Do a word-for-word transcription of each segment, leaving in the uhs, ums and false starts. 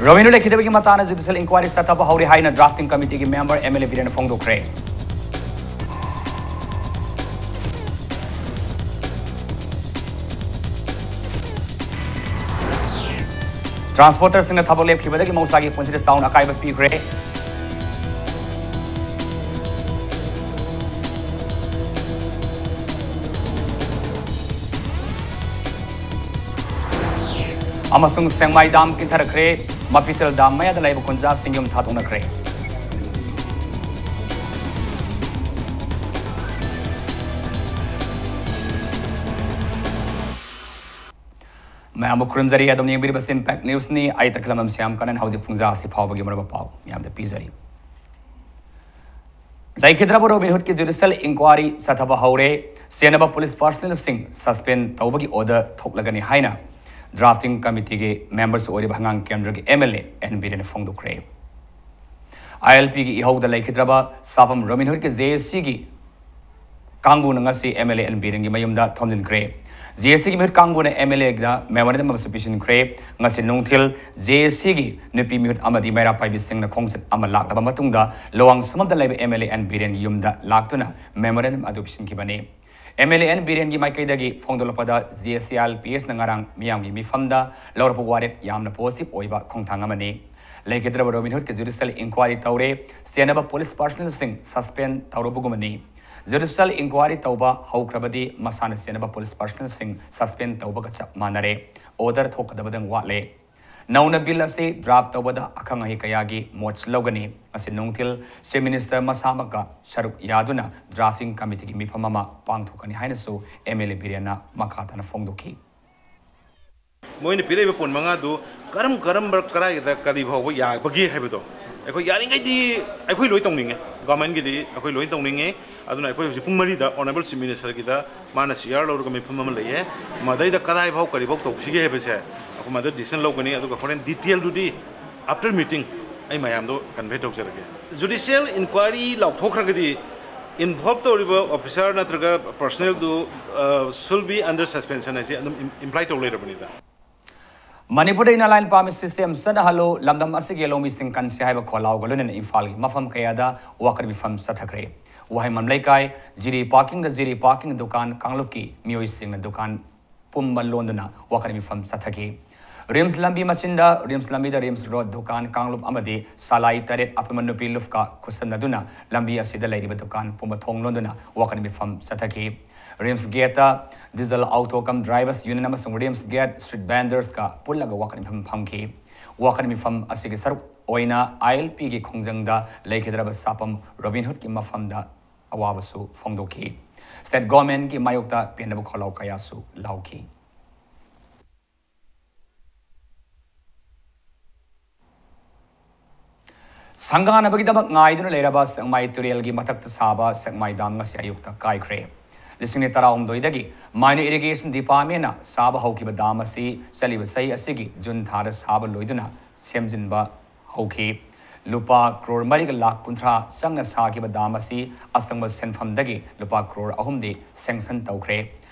ꯔꯣꯕꯤꯟꯍꯨꯗ ꯂꯩꯈꯤꯗꯕꯒꯤ ꯃꯇꯥꯡꯗ ꯖꯨꯗꯤꯁꯤꯌꯦꯜ ꯏꯟꯀ꯭ꯋꯥꯏꯔꯤ ꯆꯠꯊꯕ ꯍꯧꯔꯦ ꯍꯥꯏꯅ ꯗ꯭ꯔꯥꯐꯇꯤꯡ ꯀꯃꯤꯇꯤꯒꯤ ꯃꯦꯝꯕꯔ ꯑꯦꯝ ꯑꯦꯜ ꯑꯦ ꯕꯤꯔꯦꯟꯅ ꯐꯣꯡꯗꯣꯛꯈ꯭ꯔꯦ꯫ ꯇ꯭ꯔꯥꯟꯁꯄꯣꯔꯇꯔꯁꯤꯡꯅ ꯊꯕꯛ ꯂꯦꯞꯈꯤꯕꯗꯒꯤ ꯃꯍꯧꯁꯥꯒꯤ ꯄꯨꯟꯁꯤꯗ ꯆꯥꯎꯅ ꯑꯀꯥꯏꯕ ꯄꯤꯈ꯭ꯔꯦ꯫ ꯑꯃꯁꯨꯡ ꯁꯦꯡꯃꯥꯏ ꯗꯥꯝ ꯀꯤꯟꯊꯔꯛꯈ꯭ꯔꯦ꯫ ꯃꯄꯤꯇꯦꯜ ꯗꯥꯝ ꯃꯌꯥꯗ ꯂꯩꯕ ꯈꯨꯟꯖꯥꯁꯤꯡ ꯌꯨꯝ ꯊꯥꯗꯣꯛꯅꯈ꯭ꯔꯦ꯫ ꯃꯌꯥꯝꯕꯨ ꯈꯨꯔꯨꯝꯖꯔꯤ꯫ ꯑꯗꯨꯝ ꯌꯦꯡꯕꯤꯔꯤꯕꯁꯤ ꯏꯝꯄꯦꯛ ꯅ꯭ꯌꯨꯁꯅꯤ꯫ ꯑꯩ ꯇꯈꯦꯂꯝꯕꯝ ꯁ꯭ꯌꯥꯝ ꯀꯥꯅꯟ꯫ ꯍꯧꯖꯤꯛ ꯄꯨꯡꯖꯥ ꯑꯁꯤ ꯐꯥꯎꯕꯒꯤ ꯃꯔꯨꯑꯣꯏꯕ ꯄꯥꯎ ꯃꯌꯥꯝꯗ ꯄꯤꯖꯔꯤ꯫ ꯂꯩꯈꯤꯗ꯭ꯔꯕ ꯔꯣꯕꯤꯟꯍꯨꯗꯀꯤ ꯖꯨꯗꯤꯁꯤꯌꯦꯜ ꯏꯟꯀ꯭ꯋꯥꯏꯔꯤ ꯆꯠꯊꯕ ꯍꯧꯔꯦ꯫ ꯆꯦꯟꯅꯕ ꯄꯨꯂꯤꯁ ꯄꯥꯔꯁꯅꯦꯜꯁꯤꯡ ꯁꯁꯄꯦꯟ ꯇꯧꯕꯒꯤ ꯑꯣꯔꯗꯔ ꯊꯣꯛꯂꯒꯅꯤ ꯍꯥꯏꯅ ꯗ꯭ꯔꯥꯐꯇꯤꯡ ꯀꯃꯤꯇꯤꯒꯤ ꯃꯦꯝꯕꯔꯁꯨ ꯑꯣꯏꯔꯤꯕ ꯍꯉꯥꯡ ꯀꯦꯟꯗ꯭ꯔꯒꯤ ꯑꯦꯝ ꯑꯦꯜ ꯑꯦ ꯑꯦꯟ ꯕꯤꯔꯦꯟꯅ ꯐꯣꯡꯗꯣꯛꯈ꯭ꯔꯦ꯫ ꯑꯥꯏ ꯑꯦꯜ ꯄꯤꯒꯤ ꯏꯍꯧꯗ ꯂꯩꯈꯤꯗ꯭ꯔꯕ ꯁꯥꯐꯝ ꯔꯣꯕꯤꯟꯍꯨꯗꯀꯤ ꯖꯦ ꯑꯦ ꯁꯤꯒꯤ ꯀꯥꯡꯕꯨꯅ ꯉꯁꯤ ꯑꯦꯝ ꯑꯦꯜ ꯑꯦ ꯑꯦꯟ ꯕꯤꯔꯦꯟꯒꯤ ꯃꯌꯨꯝꯗ ꯊꯣꯝꯖꯤꯟꯈ꯭ꯔꯦ꯫ ꯖꯦ ꯑꯦ ꯁꯤꯒꯤ ꯃꯤꯍꯨꯠ ꯀꯥꯡꯕꯨꯅ ꯑꯦꯝ ꯑꯦꯜ ꯑꯦꯗ ꯃꯦꯃꯣꯔꯦꯟꯗꯝ ꯑꯃꯁꯨ ꯄꯤꯁꯤꯟꯈ꯭ꯔꯦ꯫ ꯉꯁꯤ ꯅꯨꯡꯊꯤꯜ ꯖꯦ ꯑꯦ ꯁꯤꯒꯤ ꯅꯨꯄꯤ ꯃꯤꯍꯨꯠ ꯑꯃꯗꯤ ꯃꯩꯔꯥ ꯄꯥꯏꯕꯤꯁꯤꯡꯅ ꯈꯣꯡꯆꯠ ꯑꯃ ꯂꯥꯛꯂꯕ ꯃꯇꯨꯡꯗ ꯂꯋꯥꯡ ꯁꯨꯃꯝꯗ ꯂꯩꯕ ꯑꯦꯝ ꯑꯦꯜ ꯑꯦ ꯑꯦꯟ ꯕꯤꯔꯦꯟꯒꯤ ꯌꯨꯝꯗ ꯂꯥꯛꯇꯨꯅ ꯃꯦꯃꯣꯔꯦꯟꯗꯝ ꯑꯗꯨ ꯄꯤꯁꯤꯟꯈꯤꯕꯅꯤ꯫ ꯑꯦꯝ ꯑꯦꯜ ꯑꯦ ꯑꯦꯟ ꯕꯤꯔꯦꯟꯒꯤ ꯃꯥꯏꯀꯩꯗꯒꯤ ꯐꯣꯡꯗꯣꯛꯂꯛꯄꯗ, J A C I L P ꯑꯦꯁꯅ ꯉꯔꯥꯡ ꯃꯤꯌꯥꯝꯒꯤ ꯃꯤꯐꯝꯗ ꯂꯧꯔꯛꯄ ꯋꯥꯔꯦꯞ ꯌꯥꯝꯅ ꯄꯣꯖꯤꯇꯤꯚ ꯑꯣꯏꯕ ꯈꯣꯡꯊꯥꯡ ꯑꯃꯅꯤ꯫ ꯂꯩꯈꯤꯗ꯭ꯔꯕ ꯔꯣꯕꯤꯟꯍꯨꯗꯀꯤ ꯖꯨꯗꯤꯁꯤꯌꯦꯜ ꯏꯟꯀ꯭ꯋꯥꯏꯔꯤ ꯇꯧꯔꯦ꯫ ꯆꯦꯟꯅꯕ ꯄꯨꯂꯤꯁ ꯄꯥꯔꯁꯅꯦꯜꯁꯤꯡ ꯁꯁꯄꯦꯟ ꯇꯧꯔꯕꯒꯨꯝꯕꯅꯤ꯫ ꯖꯨꯗꯤꯁꯤꯌꯦꯜ ꯏꯟꯀ꯭ꯋꯥꯏꯔꯤ ꯇꯧꯕ ꯍꯧꯈ꯭ꯔꯕꯗꯤ ꯃꯁꯥꯅ ꯆꯦꯟꯅꯕ ꯄꯨꯂꯤꯁ ꯄꯥꯔꯁꯅꯦꯜꯁꯤꯡ ꯁꯁꯄꯦꯟ ꯇꯧꯕꯒ ꯆꯞ ꯃꯥꯟꯅꯔꯦ꯫ ꯑꯣꯔꯗꯔ ꯊꯣꯛꯀꯗꯕꯗꯪ ꯋꯥꯠꯂꯦ꯫ ꯅꯧꯅ ꯕꯤꯜ ꯑꯁꯤ ꯗ꯭ꯔꯥꯐ ꯇꯧꯕꯗ ꯑꯈꯪ ꯑꯍꯩ ꯀꯌꯥꯒꯤ ꯃꯣꯠꯁꯨ ꯂꯧꯒꯅꯤ꯫ ꯉꯁꯤ ꯅꯨꯡꯊꯤꯜ ꯆꯤꯐ ꯃꯤꯅꯤꯁꯇꯔ ꯃꯁꯥꯃꯛꯀ ꯁꯔꯨꯛ ꯌꯥꯗꯨꯅ ꯗ꯭ꯔꯥꯐꯇꯤꯡ ꯀꯃꯤꯇꯤꯒꯤ ꯃꯤꯐꯝ ꯑꯃ ꯄꯥꯡꯊꯣꯛꯀꯅꯤ ꯍꯥꯏꯅꯁꯨ ꯑꯦꯝ ꯑꯦꯜ ꯑꯦ ꯕꯤꯔꯦꯟꯅ ꯃꯈꯥ ꯇꯥꯅ ꯐꯣꯡꯗꯣꯛꯈꯤ꯫ ꯃꯣꯏꯅ ꯄꯤꯔꯛꯏꯕ ꯄꯣꯏꯟ ꯃꯉꯥꯗꯨ ꯀꯔꯝ ꯀꯔꯝꯕ ꯀꯗꯥꯏꯗ ꯀꯔꯤ ꯐꯥꯎꯕ ꯌꯥꯕꯒꯦ ꯍꯥꯏꯕꯗꯣ ꯑꯩꯈꯣꯏ ꯌꯥꯔꯤꯉꯩꯗꯤ ꯑꯩꯈꯣꯏ ꯂꯣꯏ ꯇꯧꯅꯤꯡꯉꯦ, ꯒꯣꯔꯃꯦꯟꯒꯤꯗꯤ ꯑꯩꯈꯣꯏ ꯂꯣꯏ ꯇꯧꯅꯤꯡꯉꯦ꯫ ꯑꯗꯨꯅ ꯑꯩꯈꯣꯏ ꯍꯧꯖꯤꯛ ꯄꯨꯡ ꯃꯔꯤꯗ ꯑꯣꯅꯔꯦꯕꯜ ꯆꯤꯐ ꯃꯤꯅꯤꯁꯇꯔꯒꯤꯗ ꯃꯥꯅ ꯁꯤ ꯑꯥꯔ ꯂꯧꯔꯒ ꯃꯤꯐꯝ ꯑꯃ ꯂꯩꯌꯦ꯫ ꯃꯗꯩꯗ ꯀꯗꯥꯏ ꯐꯥꯎ ꯀꯔꯤ ꯐꯥꯎ ꯇꯧꯁꯤꯒꯦ ꯍꯥꯏꯕꯁꯦ ꯑꯩꯈꯣꯏ ꯃꯗ ꯗꯤꯁꯤꯖꯟ ꯂꯧꯒꯅꯤ꯫ ꯑꯗꯨꯒ ꯍꯣꯔꯦꯟ ꯗꯤꯇꯦꯜꯗꯨꯗꯤ ꯑꯥꯐꯇꯔ ꯃꯤꯇꯤꯡ ꯑꯩ ꯃꯌꯥꯝꯗꯣ ꯀꯟꯚꯦ ꯇꯧꯖꯔꯒꯦ꯫ ꯖꯨꯗꯤꯁꯤꯌꯦꯜ ꯏꯟꯀ꯭ꯋꯥꯏꯔꯤ ꯂꯥꯎꯊꯣꯛꯈ꯭ꯔꯒꯗꯤ ꯏꯟꯚꯣꯜꯕ ꯇꯧꯔꯤꯕ ꯑꯣꯐꯤꯁꯥꯔ ꯅꯠꯇ꯭ꯔꯒ ꯄꯔꯁꯅꯦꯜꯗꯨ ꯁꯨꯜ ꯕꯤ ꯑꯟꯗꯔ ꯁꯁꯄꯦꯟꯁꯟ ꯍꯥꯏꯁꯦ ꯑꯗꯨꯝ ꯏꯝꯄ꯭ꯂꯥꯏ ꯇꯧ ꯂꯩꯔꯕꯅꯤꯗ꯫ ꯃꯅꯤꯄꯨꯔꯗ Inner Line Permit System ꯆꯠꯅꯍꯜꯂꯨ, ꯂꯝꯗꯝ ꯑꯁꯤꯒꯤ ꯂꯧꯃꯤꯁꯤꯡ ꯀꯟꯁꯤ ꯍꯥꯏꯕ ꯈꯣꯜꯂꯥꯎꯒ ꯂꯣꯏꯅꯅ ꯏꯝꯐꯥꯜꯒꯤ ꯃꯐꯝ ꯀꯌꯥꯗ ꯋꯥꯀꯠ ꯃꯤꯐꯝ ꯆꯠꯊꯈ꯭ꯔꯦ꯫ ꯋꯥꯍꯦꯡꯕꯝ ꯂꯩꯀꯥꯏ, ꯖꯤꯔꯤ ꯄꯥꯔꯀꯤꯡꯗ ꯖꯤꯔꯤ ꯄꯥꯔꯀꯤꯡ ꯗꯨꯀꯥꯟ ꯀꯥꯡꯂꯨꯞꯀꯤ ꯃꯤꯑꯣꯏꯁꯤꯡꯅ ꯗꯨꯀꯥꯟ ꯄꯨꯝꯕ ꯂꯣꯟꯗꯨꯅ ꯋꯥꯀꯠ ꯃꯤꯐꯝ ꯆꯠꯊꯈꯤ꯫ ꯔꯤꯝꯁ ꯂꯝꯕꯤ ꯃꯆꯤꯟꯗ, ꯔꯤꯝꯁ ꯂꯝꯕꯤꯗ ꯔꯤꯝꯁ ꯔꯣꯗ ꯗꯨꯀꯥꯟ ꯀꯥꯡꯂꯨꯞ ꯑꯃꯗꯤ ꯁꯂꯥꯏ ꯇꯔꯦꯠ ꯑꯄꯨꯟꯕ ꯅꯨꯄꯤ ꯂꯨꯞꯀ ꯈꯨꯠꯁꯝꯅꯗꯨꯅ ꯂꯝꯕꯤ ꯑꯁꯤꯗ ꯂꯩꯔꯤꯕ ꯗꯨꯀꯥꯟ ꯄꯨꯝꯕ ꯊꯣꯡ ꯂꯣꯟꯗꯨꯅ ꯋꯥꯀꯠ ꯃꯤꯐꯝ ꯆꯠꯊꯈꯤ꯫ RIMS ꯒꯦꯠꯇ Diesel Auto cum Drivers Union ꯑꯃꯁꯨꯡ ꯔꯤꯝꯁ ꯒꯦꯠ ꯁ꯭ꯇ꯭ꯔꯤꯠ ꯚꯦꯟꯗꯔꯁꯀ ꯄꯨꯜꯂꯒ ꯋꯥꯀꯠ ꯃꯤꯐꯝ ꯐꯝꯈꯤ꯫ ꯋꯥꯀꯠ ꯃꯤꯐꯝ ꯑꯁꯤꯒꯤ ꯁꯔꯨꯛ ꯑꯣꯏꯅ ILPꯒꯤ ꯈꯣꯡꯖꯪꯗ ꯂꯩꯈꯤꯗ꯭ꯔꯕ ꯁꯥꯐꯝ ꯔꯣꯕꯤꯟꯍꯨꯗꯀꯤ ꯃꯐꯝꯗ ꯑꯋꯥꯕꯁꯨ ꯐꯣꯡꯗꯣꯛꯈꯤ꯫ State Governmentꯀꯤ ꯃꯥꯌꯣꯛꯇ ꯄꯦꯟꯗꯕ ꯈꯣꯜꯂꯥꯎ ꯀꯌꯥꯁꯨ ꯂꯥꯎꯈꯤ꯫ ꯁꯪꯒꯥꯅꯕꯒꯤꯗꯃꯛ ꯉꯥꯏꯗꯨꯅ ꯂꯩꯔꯕ ꯁꯦꯛꯃꯥꯏ ꯇꯨꯔꯦꯜꯒꯤ ꯃꯊꯛꯇ ꯁꯥꯕ ꯁꯦꯛꯃꯥꯏ ꯗꯥꯝ ꯉꯁꯤ ꯑꯌꯨꯛꯇ ꯀꯥꯏꯈ꯭ꯔꯦ꯫ ꯂꯤꯁꯤꯡ ꯑꯅꯤ ꯇꯔꯥꯍꯨꯝꯗꯣꯏꯗꯒꯤ Minor Irrigation Departmentꯅ ꯁꯥꯕ ꯍꯧꯈꯤꯕ ꯗꯥꯝ ꯑꯁꯤ ꯆꯠꯂꯤꯕ ꯆꯍꯤ ꯑꯁꯤꯒꯤ ꯖꯨꯟ ꯊꯥꯗ ꯁꯥꯕ ꯂꯣꯏꯗꯨꯅ ꯁꯦꯝꯖꯤꯟꯕ ꯍꯧꯈꯤ꯫ ꯂꯨꯄꯥ ꯀ꯭ꯔꯣꯔ ꯃꯔꯤꯒ ꯂꯥꯈ ꯀꯨꯟꯊ꯭ꯔꯥ ꯆꯪꯅ ꯁꯥꯈꯤꯕ ꯗꯥꯝ ꯑꯁꯤ ꯑꯆꯪꯕ ꯁꯦꯟꯐꯝꯗꯒꯤ ꯂꯨꯄꯥ ꯀ꯭ꯔꯣꯔ ꯑꯍꯨꯝꯗꯤ sanction ꯇꯧꯈ꯭ꯔꯦ꯫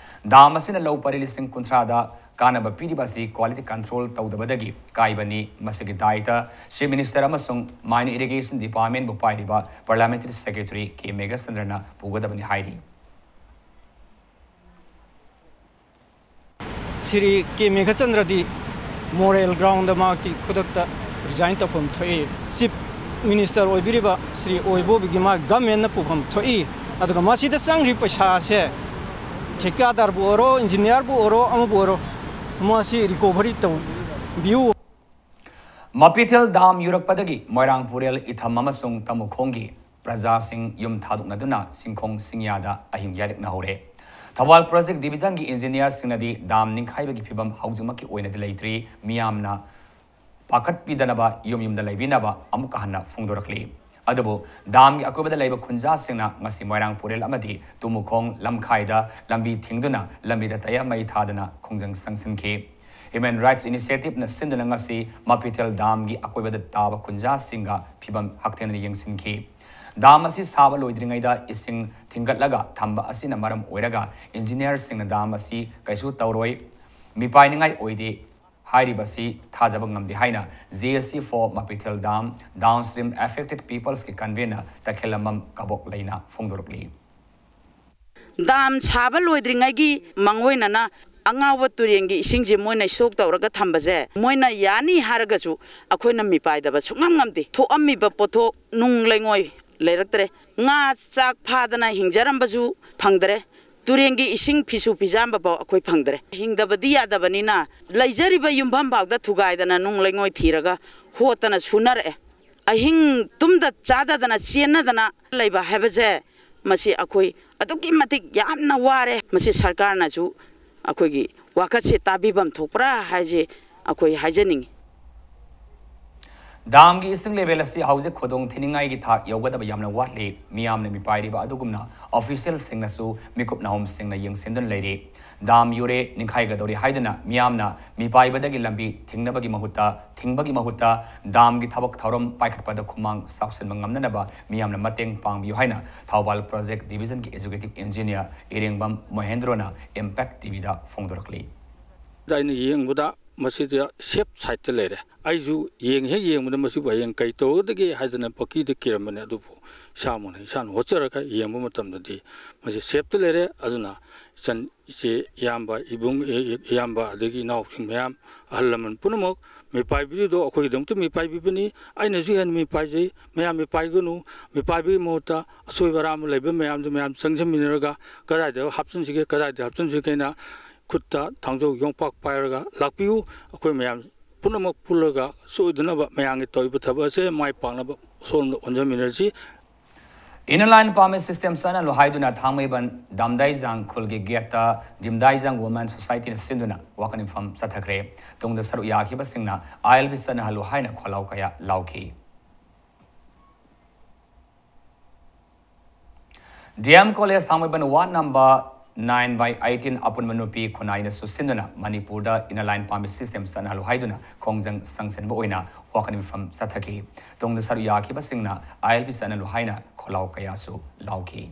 ꯗꯥꯝ ꯑꯁꯤꯅ ꯂꯧ ꯄꯔꯤ ꯂꯤꯁꯤꯡ ꯀꯨꯟꯊ꯭ꯔꯥꯗ ꯀꯥꯟꯅꯕ ꯄꯤꯔꯤꯕ ꯑꯁꯤ quality control ꯇꯧꯗꯕꯗꯒꯤ ꯀꯥꯏꯕꯅꯤ꯫ ꯃꯁꯤꯒꯤ ꯗꯥꯏꯇ Chief Minister ꯑꯃꯁꯨꯡ Minor Irrigation Departmentꯕꯨ ꯄꯥꯏꯔꯤꯕ Parliamentary Secretary ꯀꯦ ꯃꯦꯘꯆꯟꯗ꯭ꯔꯅ ꯄꯨꯒꯗꯕꯅꯤ ꯍꯥꯏꯔꯤ꯫ ꯁ꯭ꯔꯤ ꯀꯦ ꯃꯦꯘꯆꯟꯗ꯭ꯔꯗꯤ moral groundꯗ ꯃꯍꯥꯛꯇꯤ ꯈꯨꯗꯛꯇ resign ꯇꯧꯐꯝ ꯊꯣꯛꯏ꯫ Chief Minister ꯑꯣꯏꯕꯤꯔꯤꯕ ꯁ꯭ꯔꯤ ꯑꯣꯏꯕꯣꯕꯤꯒꯤ ꯃꯥ governmentꯅ ꯄꯨꯐꯝ ꯊꯣꯛꯏ꯫ ꯑꯗꯨꯒ ꯃꯁꯤꯗ ꯆꯪꯈ꯭ꯔꯤꯕ ꯄꯩꯁꯥꯁꯦ ꯊꯤꯀꯥꯗꯥꯔꯕꯨ ꯑꯣꯏꯔꯣ, engineerꯕꯨ ꯑꯣꯏꯔꯣ, ꯑꯃꯕꯨ ꯑꯣꯏꯔꯣ, ꯃꯁꯤ recovery ꯇꯧꯕꯤꯌꯨ꯫ ꯃꯄꯤꯊꯦꯜ ꯗꯥꯝ ꯌꯨꯔꯛꯄꯗꯒꯤ ꯃꯣꯏꯔꯥꯡ ꯄꯨꯔꯦꯜ, ꯏꯊꯝ ꯑꯃꯁꯨꯡ ꯇꯃꯨꯈꯣꯡꯒꯤ ꯄ꯭ꯔꯖꯥꯁꯤꯡ ꯌꯨꯝ ꯊꯥꯗꯣꯛꯅꯗꯨꯅ ꯆꯤꯡꯈꯣꯡ ꯆꯤꯡꯌꯥꯗ ꯑꯍꯤꯡ ꯌꯥꯔꯤꯛꯅꯍꯧꯔꯦ꯫ ꯊꯧꯕꯥꯜ Project Divisionꯒꯤ engineerꯁꯤꯡꯅꯗꯤ ꯗꯥꯝ ꯅꯤꯡꯈꯥꯏꯕꯒꯤ ꯐꯤꯚꯝ ꯍꯧꯖꯤꯛꯃꯛꯀꯤ ꯑꯣꯏꯅꯗꯤ ꯂꯩꯇ꯭ꯔꯤ꯫ ꯃꯤꯌꯥꯝꯅ ꯄꯥꯈꯠꯄꯤꯗꯅꯕ ꯌꯨꯝ ꯌꯨꯝꯗ ꯂꯩꯕꯤꯅꯕ ꯑꯃꯨꯛꯀ ꯍꯟꯅ ꯐꯣꯡꯗꯣꯔꯛꯂꯤ꯫ ꯑꯗꯨꯕꯨ ꯗꯥꯝꯒꯤ ꯑꯀꯣꯏꯕꯗ ꯂꯩꯕ ꯈꯨꯟꯖꯥꯁꯤꯡꯅ ꯉꯁꯤ ꯃꯣꯏꯔꯥꯡ ꯄꯨꯔꯦꯜ ꯑꯃꯗꯤ ꯇꯨꯃꯨꯈꯣꯡ ꯂꯝꯈꯥꯏꯗ ꯂꯝꯕꯤ ꯊꯤꯡꯗꯨꯅ ꯂꯝꯕꯤꯗ ꯇꯌꯥꯔ ꯃꯩ ꯊꯥꯗꯨꯅ ꯈꯣꯡꯖꯪ ꯆꯪꯁꯤꯟꯈꯤ꯫ Human Rights Initiativeꯅ ꯁꯤꯟꯗꯨꯅ ꯉꯁꯤ ꯃꯄꯤꯊꯦꯜ ꯗꯥꯝꯒꯤ ꯑꯀꯣꯏꯕꯗ ꯇꯥꯕ ꯈꯨꯟꯖꯥꯁꯤꯡꯒ ꯐꯤꯚꯝ ꯍꯛꯊꯦꯡꯅꯅ ꯌꯦꯡꯁꯤꯟꯈꯤ꯫ ꯗꯥꯝ ꯑꯁꯤ ꯁꯥꯕ ꯂꯣꯏꯗ꯭ꯔꯤꯉꯩꯗ ꯏꯁꯤꯡ ꯊꯤꯡꯒꯠꯂꯒ ꯊꯝꯕ ꯑꯁꯤꯅ ꯃꯔꯝ ꯑꯣꯏꯔꯒ engineerꯁꯤꯡꯅ ꯗꯥꯝ ꯑꯁꯤ ꯀꯩꯁꯨ ꯇꯧꯔꯣꯏ, ꯃꯤꯄꯥꯏꯅꯤꯡꯉꯥꯏ ꯑꯣꯏꯗꯦ, ꯍꯥꯏꯔꯤꯕꯁꯤ ꯊꯥꯖꯕ ꯉꯝꯗꯦ ꯍꯥꯏꯅ J S C for Mapithel Dam Downstream Affected People's ꯀꯤ convener ꯇꯈꯦꯂꯝꯕꯝ ꯀꯕꯣꯛꯂꯩꯅ ꯐꯣꯡꯗꯣꯔꯛꯂꯤ꯫ ꯗꯥꯝ ꯁꯥꯕ ꯂꯣꯏꯗ꯭ꯔꯤꯉꯩꯒꯤ ꯃꯥꯡꯑꯣꯏꯅꯅ ꯑꯉꯥꯎꯕ ꯇꯨꯔꯦꯟꯒꯤ ꯏꯁꯤꯡꯁꯦ ꯃꯣꯏꯅ stock ꯇꯧꯔꯒ ꯊꯝꯕꯁꯦ ꯃꯣꯏꯅ ꯌꯥꯅꯤ ꯍꯥꯏꯔꯒꯁꯨ ꯑꯩꯈꯣꯏꯅ ꯃꯤꯄꯥꯏꯗꯕ ꯁꯨꯡꯉꯝ ꯉꯝꯗꯦ꯫ ꯊꯣꯛꯑꯝꯃꯤꯕ ꯄꯣꯠꯊꯣꯛ ꯅꯨꯡ ꯂꯩꯉꯣꯏ ꯂꯩꯔꯛꯇ꯭ꯔꯦ꯫ ꯉꯥ ꯆꯥꯛ ꯐꯥꯗꯅ ꯍꯤꯡꯖꯔꯝꯕꯁꯨ ꯐꯪꯗ꯭ꯔꯦ꯫ ꯇꯨꯔꯦꯟꯒꯤ ꯏꯁꯤꯡ ꯐꯤꯁꯨ ꯐꯤꯖꯥꯝꯕ ꯐꯥꯎ ꯑꯩꯈꯣꯏ ꯐꯪꯗ꯭ꯔꯦ꯫ ꯍꯤꯡꯗꯕꯗꯤ ꯌꯥꯗꯕꯅꯤꯅ ꯂꯩꯖꯔꯤꯕ ꯌꯨꯝꯐꯝ ꯐꯥꯎꯗ ꯊꯨꯒꯥꯏꯗꯅ ꯅꯨꯡ ꯂꯩꯉꯣꯏ ꯊꯤꯔꯒ ꯍꯣꯠꯇꯅ ꯁꯨꯅꯔꯛꯑꯦ꯫ ꯑꯍꯤꯡ ꯇꯨꯝꯗ ꯆꯥꯗꯗꯅ ꯆꯦꯟꯅꯗꯅ ꯂꯩꯕ ꯍꯥꯏꯕꯁꯦ ꯃꯁꯤ ꯑꯩꯈꯣꯏ ꯑꯗꯨꯛꯀꯤ ꯃꯇꯤꯛ ꯌꯥꯝꯅ ꯋꯥꯔꯦ꯫ ꯃꯁꯤ ꯁꯔꯀꯥꯔꯅꯁꯨ ꯑꯩꯈꯣꯏꯒꯤ ꯋꯥꯀꯠꯁꯦ ꯇꯥꯕꯤꯐꯝ ꯊꯣꯛꯄ꯭ꯔꯥ ꯍꯥꯏꯁꯦ ꯑꯩꯈꯣꯏ ꯍꯥꯏꯖꯅꯤꯡꯉꯤ꯫ ꯗꯥꯝꯒꯤ ꯏꯁꯤꯡ level ꯑꯁꯤ ꯍꯧꯖꯤꯛ ꯈꯨꯗꯣꯡ ꯊꯤꯅꯤꯡꯉꯥꯏꯒꯤ ꯊꯥꯛ ꯌꯧꯒꯗꯕ ꯌꯥꯝꯅ ꯋꯥꯠꯂꯤ꯫ ꯃꯤꯌꯥꯝꯅ ꯃꯤꯄꯥꯏꯔꯤꯕ ꯑꯗꯨꯒꯨꯝꯅ officialꯁꯤꯡꯅꯁꯨ ꯃꯤꯀꯨꯞ ꯅꯥꯍꯨꯝꯁꯤꯡꯅ ꯌꯦꯡꯁꯤꯟꯗꯨꯅ ꯂꯩꯔꯤ꯫ ꯗꯥꯝ ꯌꯨꯔꯦ, ꯅꯤꯡꯈꯥꯏꯒꯗꯧꯔꯦ ꯍꯥꯏꯗꯨꯅ ꯃꯤꯌꯥꯝꯅ ꯃꯤꯄꯥꯏꯕꯗꯒꯤ ꯂꯝꯕꯤ ꯊꯤꯡꯅꯕꯒꯤ ꯃꯍꯨꯠꯇ, ꯊꯤꯡꯕꯒꯤ ꯃꯍꯨꯠꯇ ꯗꯥꯝꯒꯤ ꯊꯕꯛ ꯊꯧꯔꯝ ꯄꯥꯏꯈꯠꯄꯗ ꯈꯨꯃꯥꯡ ꯆꯥꯎꯁꯤꯟꯕ ꯉꯝꯅꯅꯕ ꯃꯤꯌꯥꯝꯅ ꯃꯇꯦꯡ ꯄꯥꯡꯕꯤꯌꯨ ꯍꯥꯏꯅ Thoubal Project Divisionꯒꯤ Executive Engineer ꯏꯔꯦꯡꯕꯝ ꯃꯣꯍꯦꯟꯗ꯭ꯔꯣꯅ Impact TVꯗ ꯐꯣꯡꯗꯣꯔꯛꯂꯤ꯫ ꯑꯩꯅ ꯌꯦꯡꯕꯗ ꯃꯁꯤꯗ safe sideꯇ ꯂꯩꯔꯦ꯫ ꯑꯩꯁꯨ ꯌꯦꯡ ꯍꯦꯛ ꯌꯦꯡꯕꯗ ꯃꯁꯤꯕꯨ ꯍꯌꯦꯡ ꯀꯩ ꯇꯧꯔꯒꯗꯒꯦ ꯍꯥꯏꯗꯅ ꯄꯪꯀꯤꯗ ꯀꯤꯔꯝꯕꯅꯦ, ꯑꯗꯨꯕꯨ ꯏꯁꯥꯃꯛꯅ ꯏꯁꯥꯅ ꯍꯣꯠꯆꯔꯒ ꯌꯦꯡꯕ ꯃꯇꯝꯗꯗꯤ ꯃꯁꯤ safeꯇ ꯂꯩꯔꯦ꯫ ꯑꯗꯨꯅ ꯏꯆꯟ, ꯏꯆꯦ, ꯏꯌꯥꯝꯕ, ꯏꯕꯨꯡ, ꯏꯌꯥꯝꯕ, ꯑꯗꯒꯤ ꯏꯅꯥꯎꯁꯤꯡ ꯃꯌꯥꯝ, ꯑꯍꯜ ꯂꯃꯟ ꯄꯨꯝꯅꯃꯛ ꯃꯤꯄꯥꯏꯕꯤꯔꯤꯗꯣ ꯑꯩꯈꯣꯏꯒꯤꯗꯃꯛꯇ ꯃꯤꯄꯥꯏꯕꯤꯕꯅꯤ꯫ ꯑꯩꯅꯁꯨ ꯍꯦꯟꯅ ꯃꯤꯄꯥꯏꯖꯩ꯫ ꯃꯌꯥꯝ ꯃꯤꯄꯥꯏꯒꯅꯨ꯫ ꯃꯤꯄꯥꯏꯕꯒꯤ ꯃꯍꯨꯠꯇ ꯑꯁꯣꯏꯕ ꯑꯔꯥꯟꯕ ꯂꯩꯕ ꯃꯌꯥꯝꯗꯨ ꯃꯌꯥꯝ ꯆꯪꯁꯤꯟꯃꯤꯟꯅꯔꯒ ꯀꯗꯥꯏꯗ ꯍꯥꯞꯆꯤꯟꯁꯤꯒꯦ, ꯀꯗꯥꯏꯗ ꯍꯥꯞꯆꯤꯟꯁꯤꯒꯦ ꯍꯥꯏꯅ ꯈꯨꯠꯇ ꯊꯥꯡꯖꯧ ꯌꯣꯝꯄꯥꯛ ꯄꯥꯏꯔꯒ ꯂꯥꯛꯄꯤꯌꯨ꯫ ꯑꯩꯈꯣꯏ ꯃꯌꯥꯝ ꯄꯨꯝꯅꯃꯛ ꯄꯨꯜꯂꯒ ꯁꯣꯏꯗꯅꯕ ꯃꯌꯥꯝꯒꯤ ꯇꯧꯔꯤꯕ ꯊꯕꯛ ꯑꯁꯦ ꯃꯥꯏ ꯄꯥꯛꯅꯕ ꯁꯣꯝꯗ ꯑꯣꯟꯁꯤꯟꯃꯤꯟꯅꯔꯁꯤ꯫ Inner Line Permit System ꯆꯠꯅꯍꯜꯂꯨ ꯍꯥꯏꯗꯨꯅ ꯊꯥꯡꯃꯩꯕꯟ ꯗꯥꯝꯗꯥꯏꯖꯥꯡ ꯈꯨꯜꯒꯤ gateꯇ ꯗꯤꯝꯗꯥꯏꯖꯥꯡ Women Societyꯅ ꯁꯤꯟꯗꯨꯅ ꯋꯥꯀꯠ ꯃꯤꯐꯝ ꯆꯠꯊꯈ꯭ꯔꯦ꯫ ꯇꯨꯡꯗ ꯁꯔꯨꯛ ꯌꯥꯈꯤꯕꯁꯤꯡꯅ ILP ꯆꯠꯅꯍꯜꯂꯨ ꯍꯥꯏꯅ ꯈꯣꯜꯂꯥꯎ ꯀꯌꯥ ꯂꯥꯎꯈꯤ꯫ D M College Thangmeiband ward number nine by eighteen ꯑꯄꯨꯟꯕ ꯅꯨꯄꯤ ꯈꯨꯟꯅꯥꯏꯅꯁꯨ ꯁꯤꯟꯗꯨꯅ ꯃꯅꯤꯄꯨꯔꯗ Inner Line Permit System ꯆꯠꯅꯍꯜꯂꯨ ꯍꯥꯏꯗꯨꯅ ꯈꯣꯡꯖꯪ ꯆꯪꯁꯤꯟꯕ ꯑꯣꯏꯅ ꯋꯥꯀꯠ ꯃꯤꯐꯝ ꯆꯠꯊꯈꯤ꯫ ꯇꯨꯡꯗ ꯁꯔꯨꯛ ꯌꯥꯈꯤꯕꯁꯤꯡꯅ ILP ꯆꯠꯅꯍꯜꯂꯨ ꯍꯥꯏꯅ ꯈꯣꯜꯂꯥꯎ ꯀꯌꯥꯁꯨ ꯂꯥꯎꯈꯤ꯫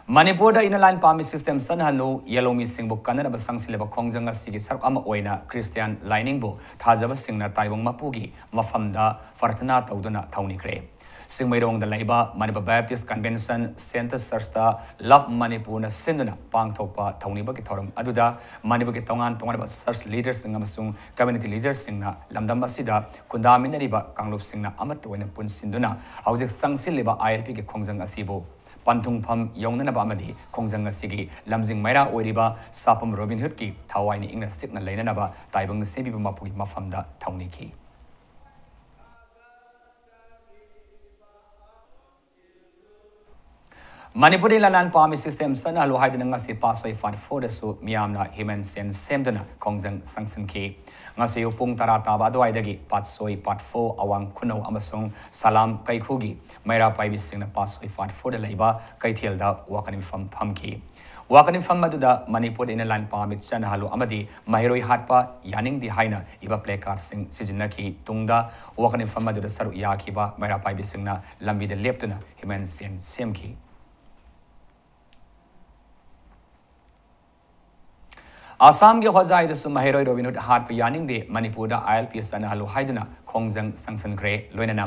ꯃꯅꯤꯄꯨꯔꯗ Inner Line Permit System ꯆꯠꯅꯍꯜꯂꯨ, ꯌꯦꯜꯍꯧꯃꯤꯁꯤꯡꯕꯨ ꯀꯟꯅꯅꯕ ꯆꯪꯁꯤꯜꯂꯤꯕ ꯈꯣꯡꯖꯪ ꯑꯁꯤꯒꯤ ꯁꯔꯨꯛ ꯑꯃ ꯑꯣꯏꯅ ꯈ꯭ꯔꯤꯁꯇꯤꯌꯥꯟ ꯂꯥꯏꯅꯤꯡꯕꯨ ꯊꯥꯖꯕꯁꯤꯡꯅ ꯇꯥꯏꯕꯪ ꯃꯄꯨꯒꯤ ꯃꯐꯝꯗ ꯄ꯭ꯔꯊꯅꯥ ꯇꯧꯗꯨꯅ ꯊꯧꯅꯤꯈ꯭ꯔꯦ꯫ ꯆꯤꯡꯃꯩꯔꯣꯡꯗ ꯂꯩꯕ Manipur Baptist Convention Centre Churchꯇ Love Manipurꯅ ꯁꯤꯟꯗꯨꯅ ꯄꯥꯡꯊꯣꯛꯄ ꯊꯧꯅꯤꯕꯒꯤ ꯊꯧꯔꯝ ꯑꯗꯨꯗ ꯃꯅꯤꯄꯨꯔꯒꯤ ꯇꯣꯉꯥꯟ ꯇꯣꯉꯥꯟꯕ church leaderꯁꯤꯡ ꯑꯃꯁꯨꯡ community leaderꯁꯤꯡꯅ ꯂꯝꯗꯝ ꯑꯁꯤꯗ ꯈꯨꯟꯗꯥꯃꯤꯟꯅꯔꯤꯕ ꯀꯥꯡꯂꯨꯞꯁꯤꯡꯅ ꯑꯃꯠꯇ ꯑꯣꯏꯅ ꯄꯨꯟꯁꯤꯟꯗꯨꯅ ꯍꯧꯖꯤꯛ ꯆꯪꯁꯤꯜꯂꯤꯕ ILPꯒꯤ ꯈꯣꯡꯖꯪ ꯑꯁꯤꯕꯨ ꯄꯟꯊꯨꯡꯐꯝ ꯌꯧꯅꯅꯕ ꯑꯃꯗꯤ ꯈꯣꯡꯖꯪ ꯑꯁꯤꯒꯤ ꯂꯝꯖꯤꯡ ꯃꯩꯔꯥ ꯑꯣꯏꯔꯤꯕ ꯁꯥꯄꯝ ꯔꯣꯕꯤꯟ ꯍꯨꯗꯀꯤ ꯊꯋꯥꯏꯅ ꯏꯪꯅ ꯆꯤꯛꯅ ꯂꯩꯅꯅꯕ ꯇꯥꯏꯕꯪ ꯁꯦꯝꯕꯤꯕ ꯃꯄꯨꯒꯤ ꯃꯐꯝꯗ ꯊꯧꯅꯤꯈꯤ꯫ ꯃꯅꯤꯄꯨꯔꯗ Inner Line Permit System ꯆꯠꯅꯍꯜꯂꯨ ꯍꯥꯏꯗꯨꯅ ꯉꯁꯤ ꯄꯥꯠꯁꯣꯏ Part Fourꯗꯁꯨ ꯃꯤꯌꯥꯝꯅ human chain ꯁꯦꯝꯗꯨꯅ ꯈꯣꯡꯖꯪ ꯆꯪꯁꯤꯟꯈꯤ꯫ ꯉꯁꯤ ꯑꯌꯨꯛ ꯄꯨꯡ ꯇꯔꯥ ꯇꯥꯕ ꯑꯗꯨꯋꯥꯏꯗꯒꯤ ꯄꯥꯠꯁꯣꯏ Part Four, ꯑꯋꯥꯡ ꯈꯨꯅꯧ ꯑꯃꯁꯨꯡ ꯁꯂꯥꯝ ꯀꯩꯈꯨꯒꯤ ꯃꯩꯔꯥ ꯄꯥꯏꯕꯤꯁꯤꯡꯅ ꯄꯥꯠꯁꯣꯏ Part Fourꯗ ꯂꯩꯕ ꯀꯩꯊꯦꯜꯗ ꯋꯥꯀꯠ ꯃꯤꯐꯝ ꯐꯝꯈꯤ꯫ ꯋꯥꯀꯠ ꯃꯤꯐꯝ ꯑꯗꯨꯗ ꯃꯅꯤꯄꯨꯔꯗ Inner Line Permit ꯆꯠꯅꯍꯜꯂꯨ ꯑꯃꯗꯤ ꯃꯍꯩꯔꯣꯏ ꯍꯥꯠꯄ ꯌꯥꯅꯤꯡꯗꯦ ꯍꯥꯏꯅ ꯏꯕ placardꯁꯤꯡ ꯁꯤꯖꯤꯟꯅꯈꯤ꯫ ꯇꯨꯡꯗ ꯋꯥꯀꯠ ꯃꯤꯐꯝ ꯑꯗꯨꯗ ꯁꯔꯨꯛ ꯌꯥꯈꯤꯕ ꯃꯩꯔꯥ ꯄꯥꯏꯕꯤꯁꯤꯡꯅ ꯂꯝꯕꯤꯗ ꯂꯦꯞꯇꯨꯅ human chain ꯁꯦꯝꯈꯤ꯫ ꯑꯁꯥꯝꯒꯤ ꯍꯣꯖꯥꯏꯗꯁꯨ ꯃꯍꯩꯔꯣꯏ ꯔꯣꯕꯤꯟ ꯍꯨꯗ ꯍꯥꯠꯄ ꯌꯥꯅꯤꯡꯗꯦ, ꯃꯅꯤꯄꯨꯔꯗ ILP ꯆꯠꯅꯍꯜꯂꯨ ꯍꯥꯏꯗꯨꯅ ꯈꯣꯡꯖꯪ ꯆꯪꯁꯤꯟꯈ꯭ꯔꯦ꯫ ꯂꯣꯏꯅꯅ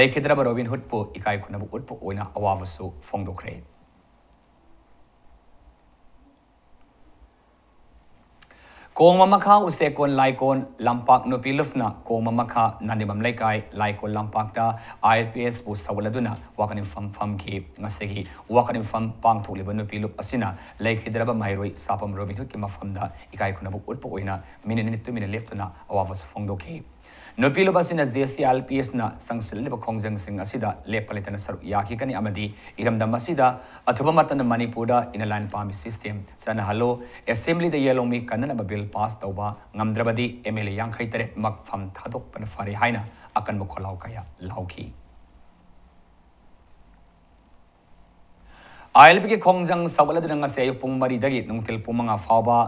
ꯂꯩꯈꯤꯗ꯭ꯔꯕ ꯔꯣꯕꯤꯟ ꯍꯨꯗꯄꯨ ꯏꯀꯥꯏ ꯈꯨꯝꯅꯕ ꯎꯠꯄ ꯑꯣꯏꯅ ꯑꯋꯥꯕꯁꯨ ꯐꯣꯡꯗꯣꯛꯈ꯭ꯔꯦ꯫ ꯀꯣꯡꯃ ꯃꯈꯥ ꯎꯆꯦꯛꯀꯣꯟ ꯂꯥꯏꯀꯣꯟ ꯂꯝꯄꯥꯛ ꯅꯨꯄꯤ ꯂꯨꯞꯅ ꯀꯣꯡꯃ ꯃꯈꯥ ꯅꯥꯅꯤꯕꯝ ꯂꯩꯀꯥꯏ ꯂꯥꯏꯀꯣꯟ ꯂꯝꯄꯥꯛꯇ ILPꯁꯄꯨ ꯁꯧꯒꯠꯂꯗꯨꯅ ꯋꯥꯀꯠ ꯃꯤꯐꯝ ꯐꯝꯈꯤ꯫ ꯉꯁꯤꯒꯤ ꯋꯥꯀꯠ ꯃꯤꯐꯝ ꯄꯥꯡꯊꯣꯛꯂꯤꯕ ꯅꯨꯄꯤ ꯂꯨꯞ ꯑꯁꯤꯅ ꯂꯩꯈꯤꯗ꯭ꯔꯕ ꯃꯍꯩꯔꯣꯏ ꯁꯥꯄꯝ ꯔꯣꯕꯤꯟ ꯍꯨꯗꯀꯤ ꯃꯐꯝꯗ ꯏꯀꯥꯏ ꯈꯨꯝꯅꯕ ꯎꯠꯄ ꯑꯣꯏꯅ ꯃꯤꯅꯤꯠ ꯑꯅꯤ ꯇꯨꯃꯤꯟꯅ ꯂꯦꯞꯇꯨꯅ ꯑꯋꯥꯕꯁꯨ ꯐꯣꯡꯗꯣꯛꯈꯤ꯫ ꯅꯨꯄꯤ ꯂꯨꯞ ꯑꯁꯤꯅ JCLPSꯅ ꯆꯪꯁꯤꯜꯂꯤꯕ ꯈꯣꯡꯖꯪꯁꯤꯡ ꯑꯁꯤꯗ ꯂꯦꯞꯄ ꯂꯩꯇꯅ ꯁꯔꯨꯛ ꯌꯥꯈꯤꯒꯅꯤ ꯑꯃꯗꯤ ꯏꯔꯝꯗꯝ ꯑꯁꯤꯗ ꯑꯊꯨꯕ ꯃꯇꯝꯗ ꯃꯅꯤꯄꯨꯔꯗ Inner Line Permit System ꯆꯠꯅꯍꯜꯂꯨ, Assemblyꯗ ꯌꯦꯜꯍꯧꯃꯤ ꯀꯟꯅꯅꯕ bill pass ꯇꯧꯕ ꯉꯝꯗ꯭ꯔꯕꯗꯤ MLA ꯌꯥꯡꯈꯩ ꯇꯔꯦꯠ ꯃꯛ ꯐꯝ ꯊꯥꯗꯣꯛꯄꯅ ꯐꯔꯦ ꯍꯥꯏꯅ ꯑꯀꯟꯕ ꯈꯣꯜꯂꯥꯎ ꯀꯌꯥ ꯂꯥꯎꯈꯤ꯫ ILPꯒꯤ ꯈꯣꯡꯖꯪ ꯁꯧꯒꯠꯂꯗꯨꯅ ꯉꯁꯤ ꯑꯌꯨꯛ ꯄꯨꯡ ꯃꯔꯤꯗꯒꯤ ꯅꯨꯡꯊꯤꯜ ꯄꯨꯡ ꯃꯉꯥ ꯐꯥꯎꯕ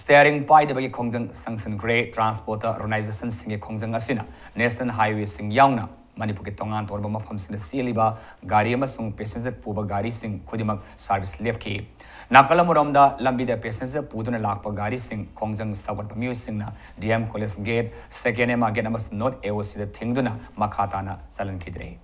steering ꯄꯥꯏꯗꯕꯒꯤ ꯈꯣꯡꯖꯪ ꯆꯪꯁꯤꯟꯈ꯭ꯔꯦ꯫ Transport organizationꯁꯤꯡꯒꯤ ꯈꯣꯡꯖꯪ ꯑꯁꯤꯅ national highwayꯁꯤꯡ ꯌꯥꯎꯅ ꯃꯅꯤꯄꯨꯔꯒꯤ ꯇꯣꯉꯥꯟ ꯇꯣꯉꯥꯟꯕ ꯃꯐꯝꯁꯤꯡꯗ ꯆꯦꯜꯂꯤꯕ ꯒꯥꯔꯤ ꯑꯃꯁꯨꯡ passenger ꯄꯨꯕ ꯒꯥꯔꯤꯁꯤꯡ ꯈꯨꯗꯤꯡꯃꯛ service ꯂꯦꯞꯈꯤ꯫ ꯅꯥꯀꯜ ꯑꯃꯔꯣꯝꯗ, ꯂꯝꯕꯤꯗ passenger ꯄꯨꯗꯨꯅ ꯂꯥꯛꯄ ꯒꯥꯔꯤꯁꯤꯡ ꯈꯣꯡꯖꯪ ꯁꯧꯒꯠꯄ ꯃꯤꯑꯣꯏꯁꯤꯡꯅ D M College gate, second M R gate ꯑꯃꯁꯨꯡ North A O Cꯗ ꯊꯤꯡꯗꯨꯅ ꯃꯈꯥ ꯇꯥꯅ ꯆꯠꯍꯟꯈꯤꯗ꯭ꯔꯦ꯫